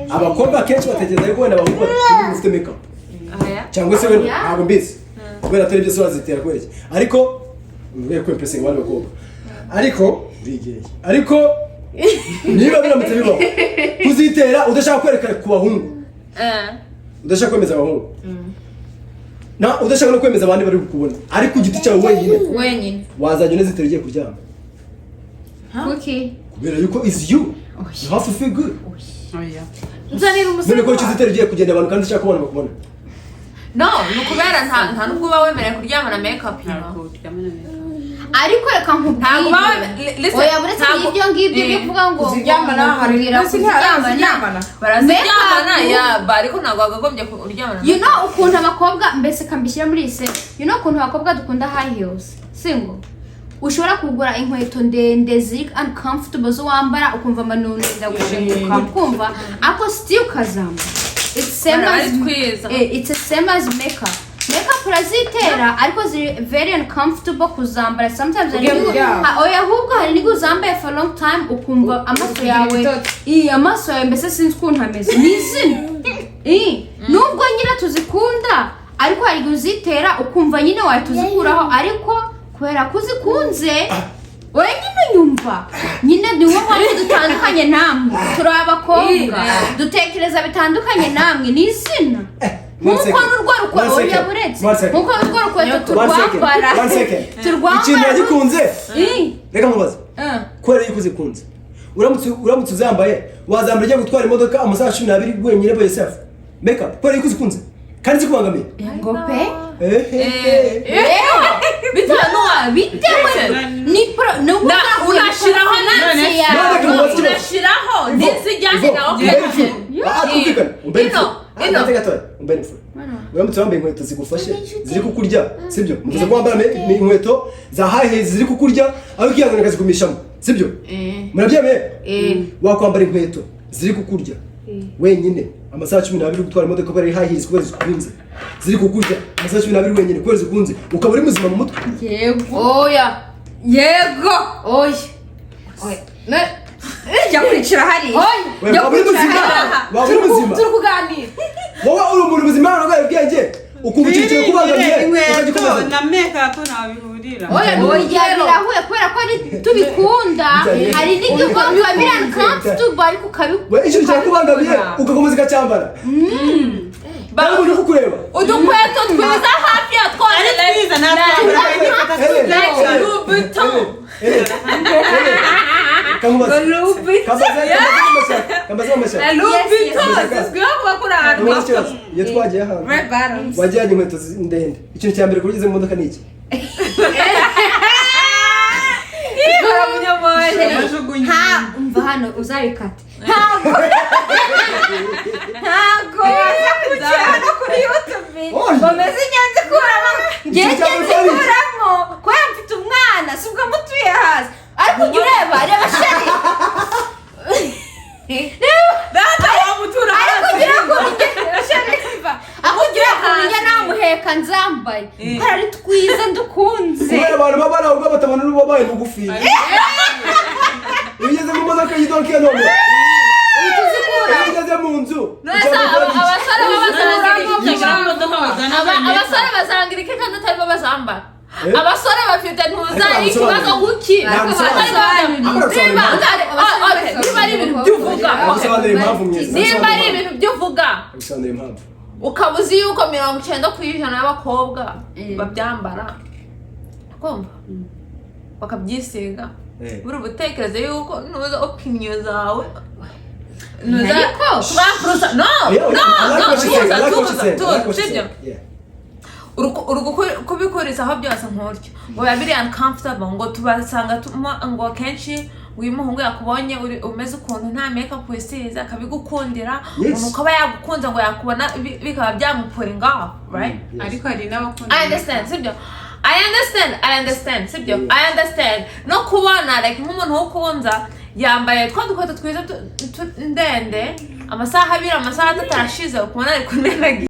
Speaker 5: abakobwa akenshi batekereza yuko wenda abahungu bafite makeup
Speaker 2: Oya.
Speaker 5: cyangwa se wenda ntabwo mbizi, kubera atari byo se wazitera kubera iki? Ariko mvuye ko impressing abandi bakobwa, ariko urigeye, ariko niba biramutse bibaho kuzitera udashaka kwereka ku bahungu, udashaka kwemeza abahungu na udashaka no kwemeza abandi bari kukubona, ariko ku giti cyawe wenyine,
Speaker 3: wenyine,
Speaker 5: wazajya unazitera ugiye kuryama?
Speaker 1: Kuki?
Speaker 5: Kubera yuko is you, you have to feel good.
Speaker 4: Oya.
Speaker 3: Nzanira
Speaker 5: None
Speaker 3: umusego.
Speaker 5: ko icyo uzitera ugiye kugenda abantu kandi ushaka ko abantu bakubona?
Speaker 2: No, ni ukubera nta nubwo uba wemerewe kuryamana makeup.
Speaker 4: Ntabwo uryamana makeup.
Speaker 1: Ariko reka
Speaker 2: Ntabwo uba
Speaker 1: nkubwire.
Speaker 2: Listen,
Speaker 1: Oya, buretse
Speaker 2: ntabwo-
Speaker 1: ibyo ngibyo byo kuvuga ngo
Speaker 3: Kuziryamana hari
Speaker 1: kubwira
Speaker 3: mbese ntiharaziryamana.
Speaker 2: Baraziryamana.
Speaker 1: Makeup.
Speaker 2: Ya ba, ariko ntabwo wakagombye kuryamana.
Speaker 1: You know ukuntu abakobwa, mbese kambishyira muri iyi se, you know ukuntu abakobwa dukunda high heels, singo ushobora kugura inkweto ndende ziri uncomfortable zo wambara ukumva amanunu ndagushinguka, ukumva ako still ukazambara. It's same
Speaker 2: Bara
Speaker 1: as
Speaker 2: ari twiza.
Speaker 1: It's the same as makeup. Makeup urazitera ariko ziri very uncomfortable kuzambara sometimes. Hari
Speaker 3: Ugiye kuryama.
Speaker 1: Oya, ahubwo hari n'igihe uzambaye for long time ukumva amaso
Speaker 3: Ukagira
Speaker 1: yawe
Speaker 3: ibitotsi.
Speaker 1: Iyi amaso yawe mbese sinzi ukuntu ameze, ni izina. Nubwo nyine tuzikunda, ariko hari igihe uzitera ukumva nyine wahita uzikuraho, ariko kubera ko uzikunze wowe nyine unyumva nyine. Niwo mpamvu dutandukanye namwe, turi abakobwa dutekereza bitandukanye namwe, ni izina. Nkuko n'urwo rukweto, oya buretse, nkuko n'urwo rukweto turwambara
Speaker 5: One second. Ikintu
Speaker 1: turwambara
Speaker 5: yagikunze. Reka nkubaze. Kubera yuko uzikunze, uramutse uzambaye, wazambara ugiye gutwara imodoka amasaha 12 wenyine by yourself, makeup, kubera yuko uzikunze kandi zikubangamiye?
Speaker 1: Ngo pe.
Speaker 5: Ehehe.
Speaker 2: Bitewe n'uwa
Speaker 1: Bitewe ni pro ni
Speaker 2: Unashiraho
Speaker 5: None reka nkubaze ikibazo.
Speaker 2: Unashiraho n'izijyanye na
Speaker 5: Umbere
Speaker 2: occasion.
Speaker 5: imfura. Ah, twumvikane. Umbere
Speaker 2: Ino,
Speaker 5: imfura.
Speaker 2: ino.
Speaker 5: Ah, gatoya. Umbere imfura. Uramutse wambaye inkweto zigufashe ziri kukurya, sibyo? Muvuze ko wambara inkweto za high heels ziri kukurya ariko ukihangana ukazigumishamo, sibyo? Murabyemeye? Wakwambara inkweto ziri kukurya wenyine amasaha 12 uri gutwara imodoka kubera ari high heels, kubera zikunze, ziri kukurya amasaha 12 wenyine kubera zikunze, ukaba uri muzima mu mutwe?
Speaker 1: Yego.
Speaker 3: Oya.
Speaker 1: Yego.
Speaker 3: Oya. Ne-
Speaker 1: Jya kwicara hariya.
Speaker 3: Oya.
Speaker 5: Wewe, waba uri muzima, waba uri muzima?
Speaker 3: Turi kuganira.
Speaker 5: Wowe uri umuntu muzima, urwaye ubwenge, ukumva ikintu kikubangamiye
Speaker 4: Inkweto
Speaker 5: ukagikomeza?
Speaker 4: na makeup ntaho bihurira.
Speaker 3: Oya, ni
Speaker 1: Oya,
Speaker 3: urugero.
Speaker 1: birahuye kubera ko ari tubikunda.
Speaker 5: Bijyanye.
Speaker 1: Hari n'igihe uba biba biri uncomfortable ariko
Speaker 5: We, ikintu cyakubangamiye ugakomeza ukacyambara, nta muntu uri kukureba.
Speaker 2: Udukweto twiza hafi ya twose.
Speaker 4: Ari twiza natwambara nifata.
Speaker 2: Like Louboutin.
Speaker 5: Kamubaze, kambaze, kambaze amashyaka.
Speaker 2: Louboutin
Speaker 5: Yes, yes.
Speaker 2: zizwiho kuba kuri ahantu.
Speaker 5: Ntubaze ikibazo. Iyo twagiye ahantu
Speaker 3: Red bottoms.
Speaker 5: wajyanye inkweto ndende, ikintu cya mbere kuri ugeze mu modoka ni iki?
Speaker 4: Bajugunye.
Speaker 1: Umva hano, uzabikate. Ntabwo waza kujya no kuri YouTube.
Speaker 5: Oya.
Speaker 1: Bameze inyanza ikuramo, ngewe
Speaker 5: Icyo
Speaker 1: ngenzi
Speaker 5: cyaba
Speaker 1: ikuramo kubera mfite umwana, si ubwo mutuye hasi, ariko ujya ureba, reba sheri,
Speaker 2: Data wamutura.
Speaker 1: Ariko ugira ngo sheri mva aho ugira ukuntu njya namuheka nzambaye kubera ari twiza ndukunze.
Speaker 5: Kubera abantu baba bari aho ngaho batabona n'uwabaye mugufi. Iyo ugeze mu modoka y'idoke none
Speaker 1: Uhita uzikura.
Speaker 5: Iyo ugeze mu nzu
Speaker 2: None se abasore
Speaker 4: Yinjira mu modoka bazana
Speaker 2: abasore bazangira iki kandi atari bo bazambara?
Speaker 5: Eh?
Speaker 2: Abasore bafite ntuza
Speaker 5: Ariko
Speaker 2: ikibazo kuki?
Speaker 5: Namusobanurira.
Speaker 2: Niba okay, niba ari ibintu by'uvuga, okay.
Speaker 5: Nagusobanurira impamvu mwiza.
Speaker 2: Niba ari ibintu by'uvuga,
Speaker 5: Nagusobanurira impamvu.
Speaker 2: Ukaba uzi yuko 90% y'abakobwa babyambara, kumva bakabyisiga, buri butekereze yuko nuza opinion zawe nuza twampurusa no.
Speaker 5: Yeah,
Speaker 2: No.
Speaker 5: I like
Speaker 2: No.
Speaker 5: what she said. I like what she
Speaker 2: Tuza,
Speaker 5: said. I like
Speaker 2: tuza,
Speaker 5: what she
Speaker 2: sibyo?
Speaker 5: said. Yeah.
Speaker 2: Uri kubikurizaho byose nk'utyo ngo biba biri uncomfortable, ngo tubasanga ngo akenshi ngo iyo umuhungu yakubonye uri umeze ukuntu nta makeup wisize akabigukundira. Umuntu ukaba yagukunze ngo yakubona bikaba byamupullinga off, right?
Speaker 5: Yes.
Speaker 4: Ariko hari n'abakunda.
Speaker 2: I understand, sibyo? I understand, I understand, sibyo? I understand. No kubona like nk'umuntu wukunza yambaye twa dukweto twiza ndende, amasaha 2, amasaha 3 arashize, ukubona ari kunenagira.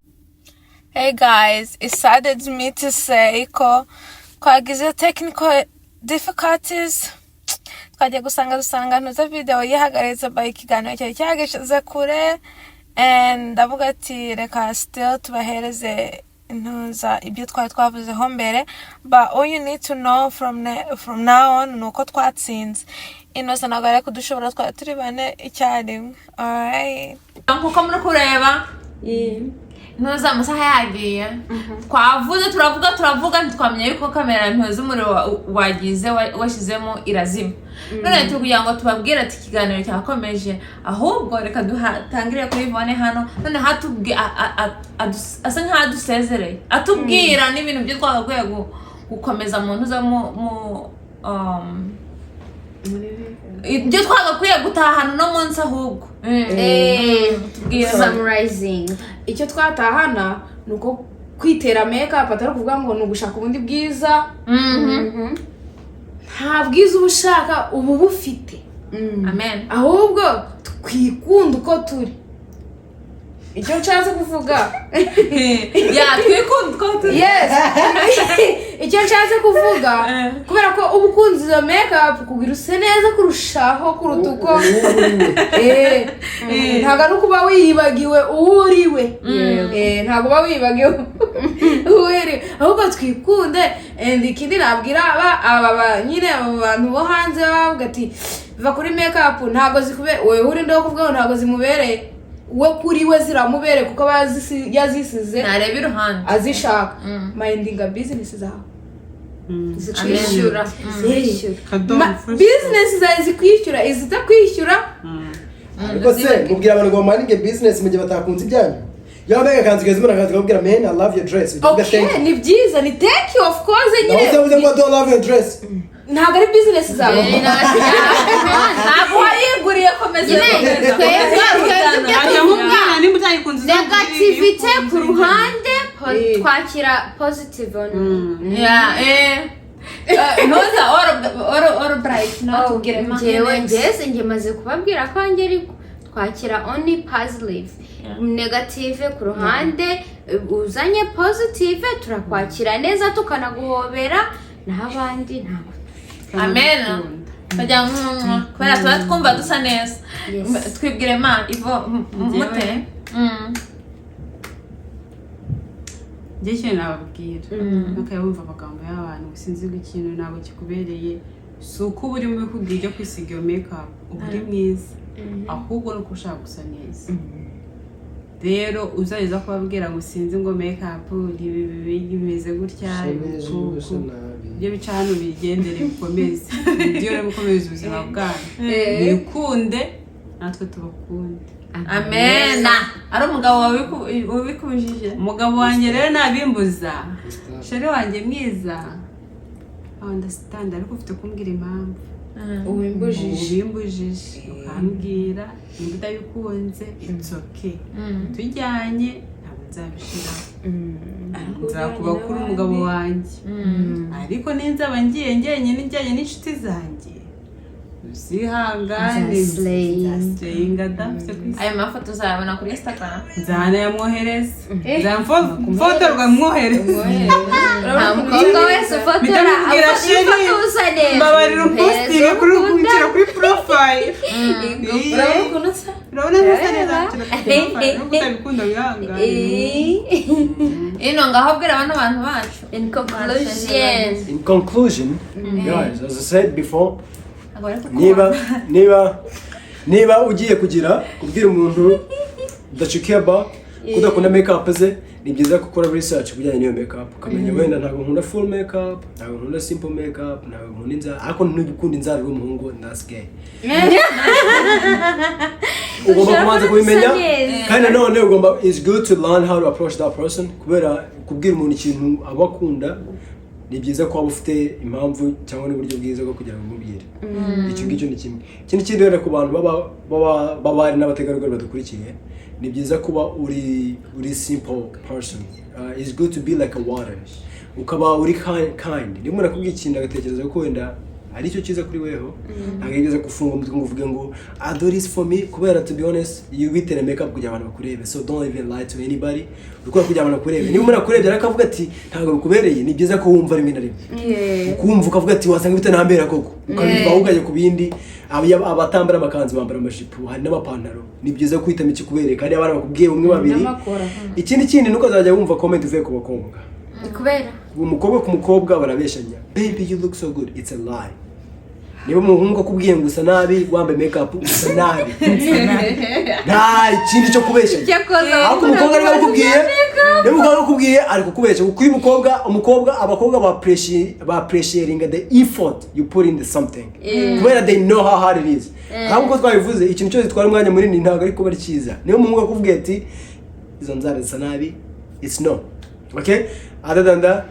Speaker 3: Hey guys, it saddens me to say ko twagize technical difficulties. Twagiye gusanga dusanga ntuza video yihagaritse by ikiganiro cyari cyageze kure, and ndavuga ati reka still tubahereze intuza ibyo twari twavuzeho mbere. But all you need to know from now on ni uko twatsinze. Inosa ntabwo ari kudushobora, twari turi bane icyarimwe. Alright.
Speaker 2: Nkuko muri kureba. Ntuza amasaha yagiye, twavuze, turavuga, turavuga, ntitwamenya yuko kamera ntuzi umuriro wagize washyizemo irazima. None turi kugira ngo tubabwire ati ikiganiro cyakomeje. Ahubwo reka duhatangire kuri Yvonne hano, noneho asa nkaho adusezereye, atubwira n'ibintu byo twagakwiye gukomeza mu ntuza mu ibyo twagakwiye gutahana uno munsi ahubwo. Tubwire.
Speaker 1: Summarizing.
Speaker 3: Icyo twatahana ni uko kwitera makeup atari ukuvuga ngo ni ugushaka ubundi bwiza. Nta bwiza uba ushaka, uba ubufite.
Speaker 2: Amen.
Speaker 3: Ahubwo twikunda uko turi, icyo nshatse kuvuga.
Speaker 2: Ya, twikunda uko turi.
Speaker 3: Yes, icyo nshatse kuvuga, kubera ko uba ukunze izo makeup kugira use neza kurushaho kuruta uko ntabwo ari ukuba wiyibagiwe uwo uriwe. Ntabwo uba wiyibagiwe uwo uriwe, ahubwo twikunde. And ikindi nabwira aba nyine, aba bantu bo hanze bavuga ati va kuri makeup, ntabwo zikube, wowe uri ndo kuvuga ngo ntabwo zimubereye, we kuri we ziramubereye kuko aba yazisize
Speaker 2: ntareba iruhande
Speaker 3: azishaka. Mindinga business zawe.
Speaker 1: Zikwishyura, zikwishyura.
Speaker 3: Business zawe zikwishyura, izitakwishyura.
Speaker 5: Ariko se mubwira abantu ngo bamandinge business mu gihe batakunze ibyanyu? Iyo wambaye agakanzu keza, umuntu akaza akakubwira: "Man, I love your dress," ujya uvuga
Speaker 3: Okay.
Speaker 5: "Thank you."
Speaker 3: Ni byiza, ni thank you, of course.
Speaker 5: Nawe
Speaker 3: Nyine
Speaker 5: se uvuze ngo "Don't love your dress"?
Speaker 3: Ntabwo ari business zawe.
Speaker 2: Ntabwo wayiguriye, komeza.
Speaker 1: Nyine twebwe ibyo
Speaker 4: Ajya
Speaker 1: tuvuga
Speaker 4: mubwira nimba utayikunze.
Speaker 1: Negativity ku ruhande, twakira positive only.
Speaker 2: Yeah, ntuza oro bright natubwire.
Speaker 1: Njyewe ngeze, njye maze kubabwira ko njye ariko twakira only positive, negative ku ruhande. Uzanye positive turakwakira neza, tukanaguhobera, naho abandi ntabwo.
Speaker 2: Amen. Bajya kubera tuba twumva dusa neza.
Speaker 1: Yes.
Speaker 2: Twibwire ma Ivo mute.
Speaker 4: Njye ikintu nababwira, ntukajya wumva amagambo y'abantu ngo sinzi ngo ikintu ntabwo kikubereye. Si uko uba urimo bikubwira ujya kwisiga iyo makeup uba uri mwiza, ahubwo ni uko ushaka gusa neza. Rero uzageza kubabwira ngo sinzi ngo makeup bimeze gutya,
Speaker 5: Usa neza,
Speaker 4: uku,
Speaker 5: usa
Speaker 4: uku.
Speaker 5: nabi.
Speaker 4: Ibyo bica hano bigendere, bikomeze ibyo rero, gukomeza ubuzima bwanyu, mwikunde natwe tubakunde.
Speaker 2: Amena. Ari umugabo wabikubujije?
Speaker 4: Umugabo wanjye rero nabimbuza, chéri wanjye mwiza, understand, ariko ufite kumbwira impamvu
Speaker 3: Ubimbujije.
Speaker 4: Ubimbujije, ukambwira nimba utabikunze, it's okay, tujyanye ntabwo nzabishiraho, nzakuba kuri umugabo wanjye. Ariko ninzaba ngiye njyenyine, njyanye n'inshuti zanjye, uzihangane.
Speaker 1: Nzaslayinga.
Speaker 4: Nzaslayinga da, mfite kwisi.
Speaker 2: Ayo mafoto uzayabona kuri Instagram.
Speaker 4: Nzanayamwohereza, nzamfotorwa mwohereza.
Speaker 1: Nta mukobwa wese ufotora
Speaker 4: Mpita mubwira,
Speaker 1: afata
Speaker 4: "Chéri,
Speaker 1: ifoto usa neza."
Speaker 4: mbabarira upostinge kuri
Speaker 1: Ukunda.
Speaker 4: kuri profile.
Speaker 3: Urabona ukuntu nsa?
Speaker 4: Urabona nsa neza, nshyira kuri profile, nubwo utabikunda wihangane.
Speaker 2: Ino ngaho bwira bano bantu bacu.
Speaker 1: In conclusion.
Speaker 5: In conclusion, guys, as I said before,
Speaker 2: Ntabwo bari kukubona.
Speaker 5: niba ugiye kugira kubwira umuntu that you care about ko udakunda makeup ze, ni byiza gukora research ku bijyanye n'iyo makeup, ukamenya wenda ntabwo nkunda full makeup, ntabwo nkunda simple makeup, ntabwo nkunda inzara. Ariko ntujya ukunda inzara uri umuhungu, that's gay. Ugomba
Speaker 1: Ushobora
Speaker 5: kubanza
Speaker 1: kubona
Speaker 5: kubimenya.
Speaker 1: usa neza.
Speaker 5: Kandi nanone ugomba, it's good to learn how to approach that person, kubera kubwira umuntu ikintu aba akunda, ni byiza ko waba ufite impamvu cyangwa n'uburyo bwiza bwo kugira ngo umubwire. Icyo ngicyo ni kimwe. Ikindi kindi rero, ku bantu baba b'abari n'abategarugori badukurikiye, ni byiza kuba uri simple person. It's good to be like a water, ukaba uri kind. Niba umuntu akubwiye ikintu agatekereza ko wenda ari cyo cyiza kuri weho, ntabwo ari byiza gufunga umutwe ngo uvuge ngo "Ah, do this for me," kubera to be honest, you witera makeup kugira abantu bakurebe, so don't even lie to anybody. Ukora kugira abantu bakurebe. Niba umuntu akurebye ariko akavuga ati ntabwo bikubereye, ni byiza ko wumva rimwe na rimwe, ukumva ukavuga ati wasanga bitanambera koko, ukabivaho ukajya ku bindi. Abatambara amakanzu bambara amajipo, hari n'amapantaro. Ni byiza guhitamo ikikubereye, kandi abana bakubwiye umwe, babiri.
Speaker 3: N'amakora.
Speaker 5: Ikindi kindi, ntukazajya wumva comment uvuye ku bakobwa.
Speaker 1: Kubera
Speaker 5: Umukobwa ku mukobwa barabeshanya: "Baby, you look so good." It's a lie. Niba umuhungu akubwiye ngo usa nabi wambaye makeup, usa nabi, nta ikindi cyo kubeshya.
Speaker 1: Cyakoze.
Speaker 5: Ariko umukobwa niba akubwiye, niba umukobwa akubwiye, ari kukubeshya, kuko iyo umukobwa, abakobwa ba appreciating the effort you put in the something, kubera they know how hard it is. Ntabwo uko twabivuze, ikintu cyose gitwara umwanya munini ntabwo ari kuba ari cyiza. Niba umuhungu akubwiye ati izo nzara zisa nabi, it's no. Okay, other than that,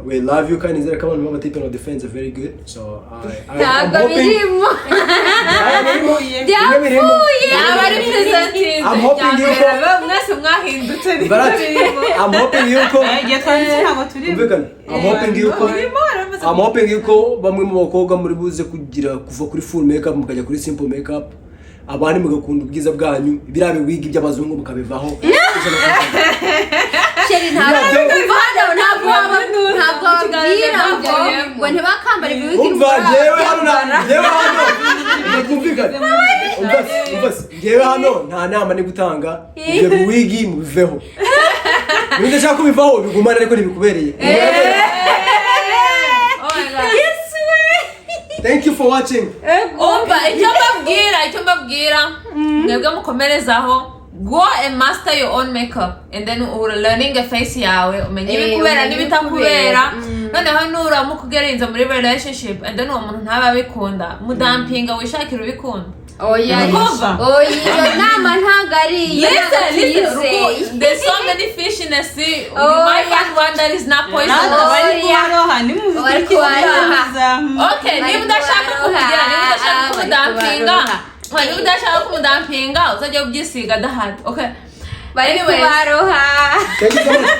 Speaker 5: we love you. Kandi nizere ko abantu b'abatipe no defense are very good, so I, I'm
Speaker 1: Ntabwo
Speaker 5: hoping
Speaker 1: birimo.
Speaker 5: Bimwe birimo.
Speaker 2: Yaba ari presenting.
Speaker 5: I'm hoping yuko
Speaker 2: Mwese mwahindutse nibyo
Speaker 5: Barat,
Speaker 2: birimo.
Speaker 5: I'm hoping yuko
Speaker 4: Igihe twanditse ntabwo turimo.
Speaker 5: Umvikane. I'm hoping yuko
Speaker 2: Birimo, baramaze.
Speaker 5: I'm hoping yuko bamwe mu bakobwa muri buze kugira kuva kuri full makeup mukajya kuri simple makeup, abandi mugakunda ubwiza bwanyu, biriya biwigi by'abazungu mukabivaho.
Speaker 1: Chéri, ntabwo hano ntabwo wababwira ngo ntibakambare ibiwigi.
Speaker 5: Umva, njyewe hano njyewe hano twumvikane. Umva se, umva se, njyewe hano nta nama ni gutanga. Ibyo biwigi mubiveho. Niba udashaka kubivaho, bigumane, ariko ntibikubereye.
Speaker 2: Oh my God.
Speaker 5: Thank you for watching.
Speaker 2: Umva, icyo mbabwira, mwebwe mukomerezaho, go and master your own makeup and then ura learning a face yawe, umenye ibikubera
Speaker 1: umenye
Speaker 2: n'ibitakubera.
Speaker 1: ibikubera.
Speaker 2: Noneho nuramuka ugerinze muri relationship and then uwo muntu ntaba abikunda, mudampinga, wishakira ubikunda.
Speaker 1: Oya.
Speaker 2: Urumva?
Speaker 1: Oya, iyo nama ntabwo ari iyo, ntabwo
Speaker 2: Listen, listen,
Speaker 1: tuyizeye.
Speaker 2: Ruku, there's so many fish in the sea. You
Speaker 1: Oh,
Speaker 2: might
Speaker 1: yeah.
Speaker 2: find one that is not poisonous.
Speaker 4: Natwe bari
Speaker 1: Oya.
Speaker 4: kubaroha.
Speaker 1: Bari
Speaker 4: Nimuzikurikize.
Speaker 1: kubaroha.
Speaker 2: Okay,
Speaker 1: Bari
Speaker 2: niba udashaka
Speaker 1: kubaroha,
Speaker 2: kumugira, niba udashaka
Speaker 1: bari
Speaker 2: kumudampinga,
Speaker 1: kubaroha.
Speaker 2: niba udashaka kumudampinga, uzajya ubyisiga adahari. Okay.
Speaker 1: Bari
Speaker 2: Anyways.
Speaker 1: kubaroha.
Speaker 5: Thank you so much.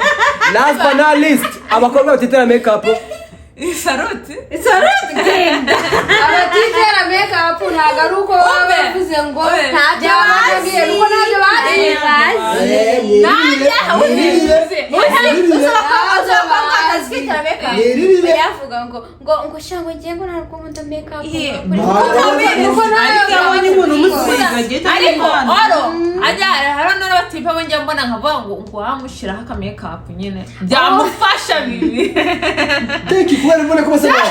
Speaker 5: Last but not least, abakobwa batitera makeup.
Speaker 2: Salute.
Speaker 1: Genda.
Speaker 3: Abatitera makeup ntabwo ari uko baba
Speaker 2: Umve.
Speaker 3: bavuze ngo
Speaker 2: Umve.
Speaker 1: Ntabyo
Speaker 3: byabananiye,
Speaker 1: bazi.
Speaker 3: kuko ntabyo bazi.
Speaker 5: Mwirire, mwirire, mwirire. Mwirire.
Speaker 1: Yavuga ngo shango ngiye ngo ntabwo nkunda makeup.
Speaker 3: Kuko nawe
Speaker 4: Ariko iyo abonye umuntu umusiga agahita
Speaker 2: Ariko
Speaker 4: amwibana.
Speaker 2: oro ajya hari n'abatipe bo njya mbona nkavuga ngo wamushyiraho aka makeup nyine byamufasha bibi.
Speaker 5: Thank you kubera mbona ko basa nabi.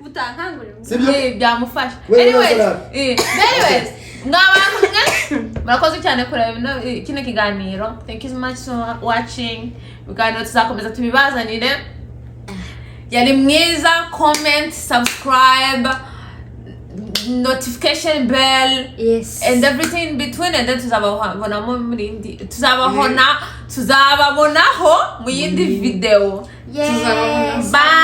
Speaker 1: Utankangurira.
Speaker 5: Sibyo?
Speaker 2: Byamufasha.
Speaker 5: Kubera
Speaker 2: Anyways,
Speaker 5: basa nabi.
Speaker 2: Anyways, mwa bantu mwe, murakoze cyane kureba kino kiganiro. Thank you so much for watching. Ibiganiro tuzakomeza tubibazanire. Yari mwiza. Comment, subscribe, notification bell
Speaker 1: Yes.
Speaker 2: and everything in between, and then tuzababonamo muri indi tuzababonaho mu yindi video.
Speaker 1: Yes.
Speaker 2: Bye.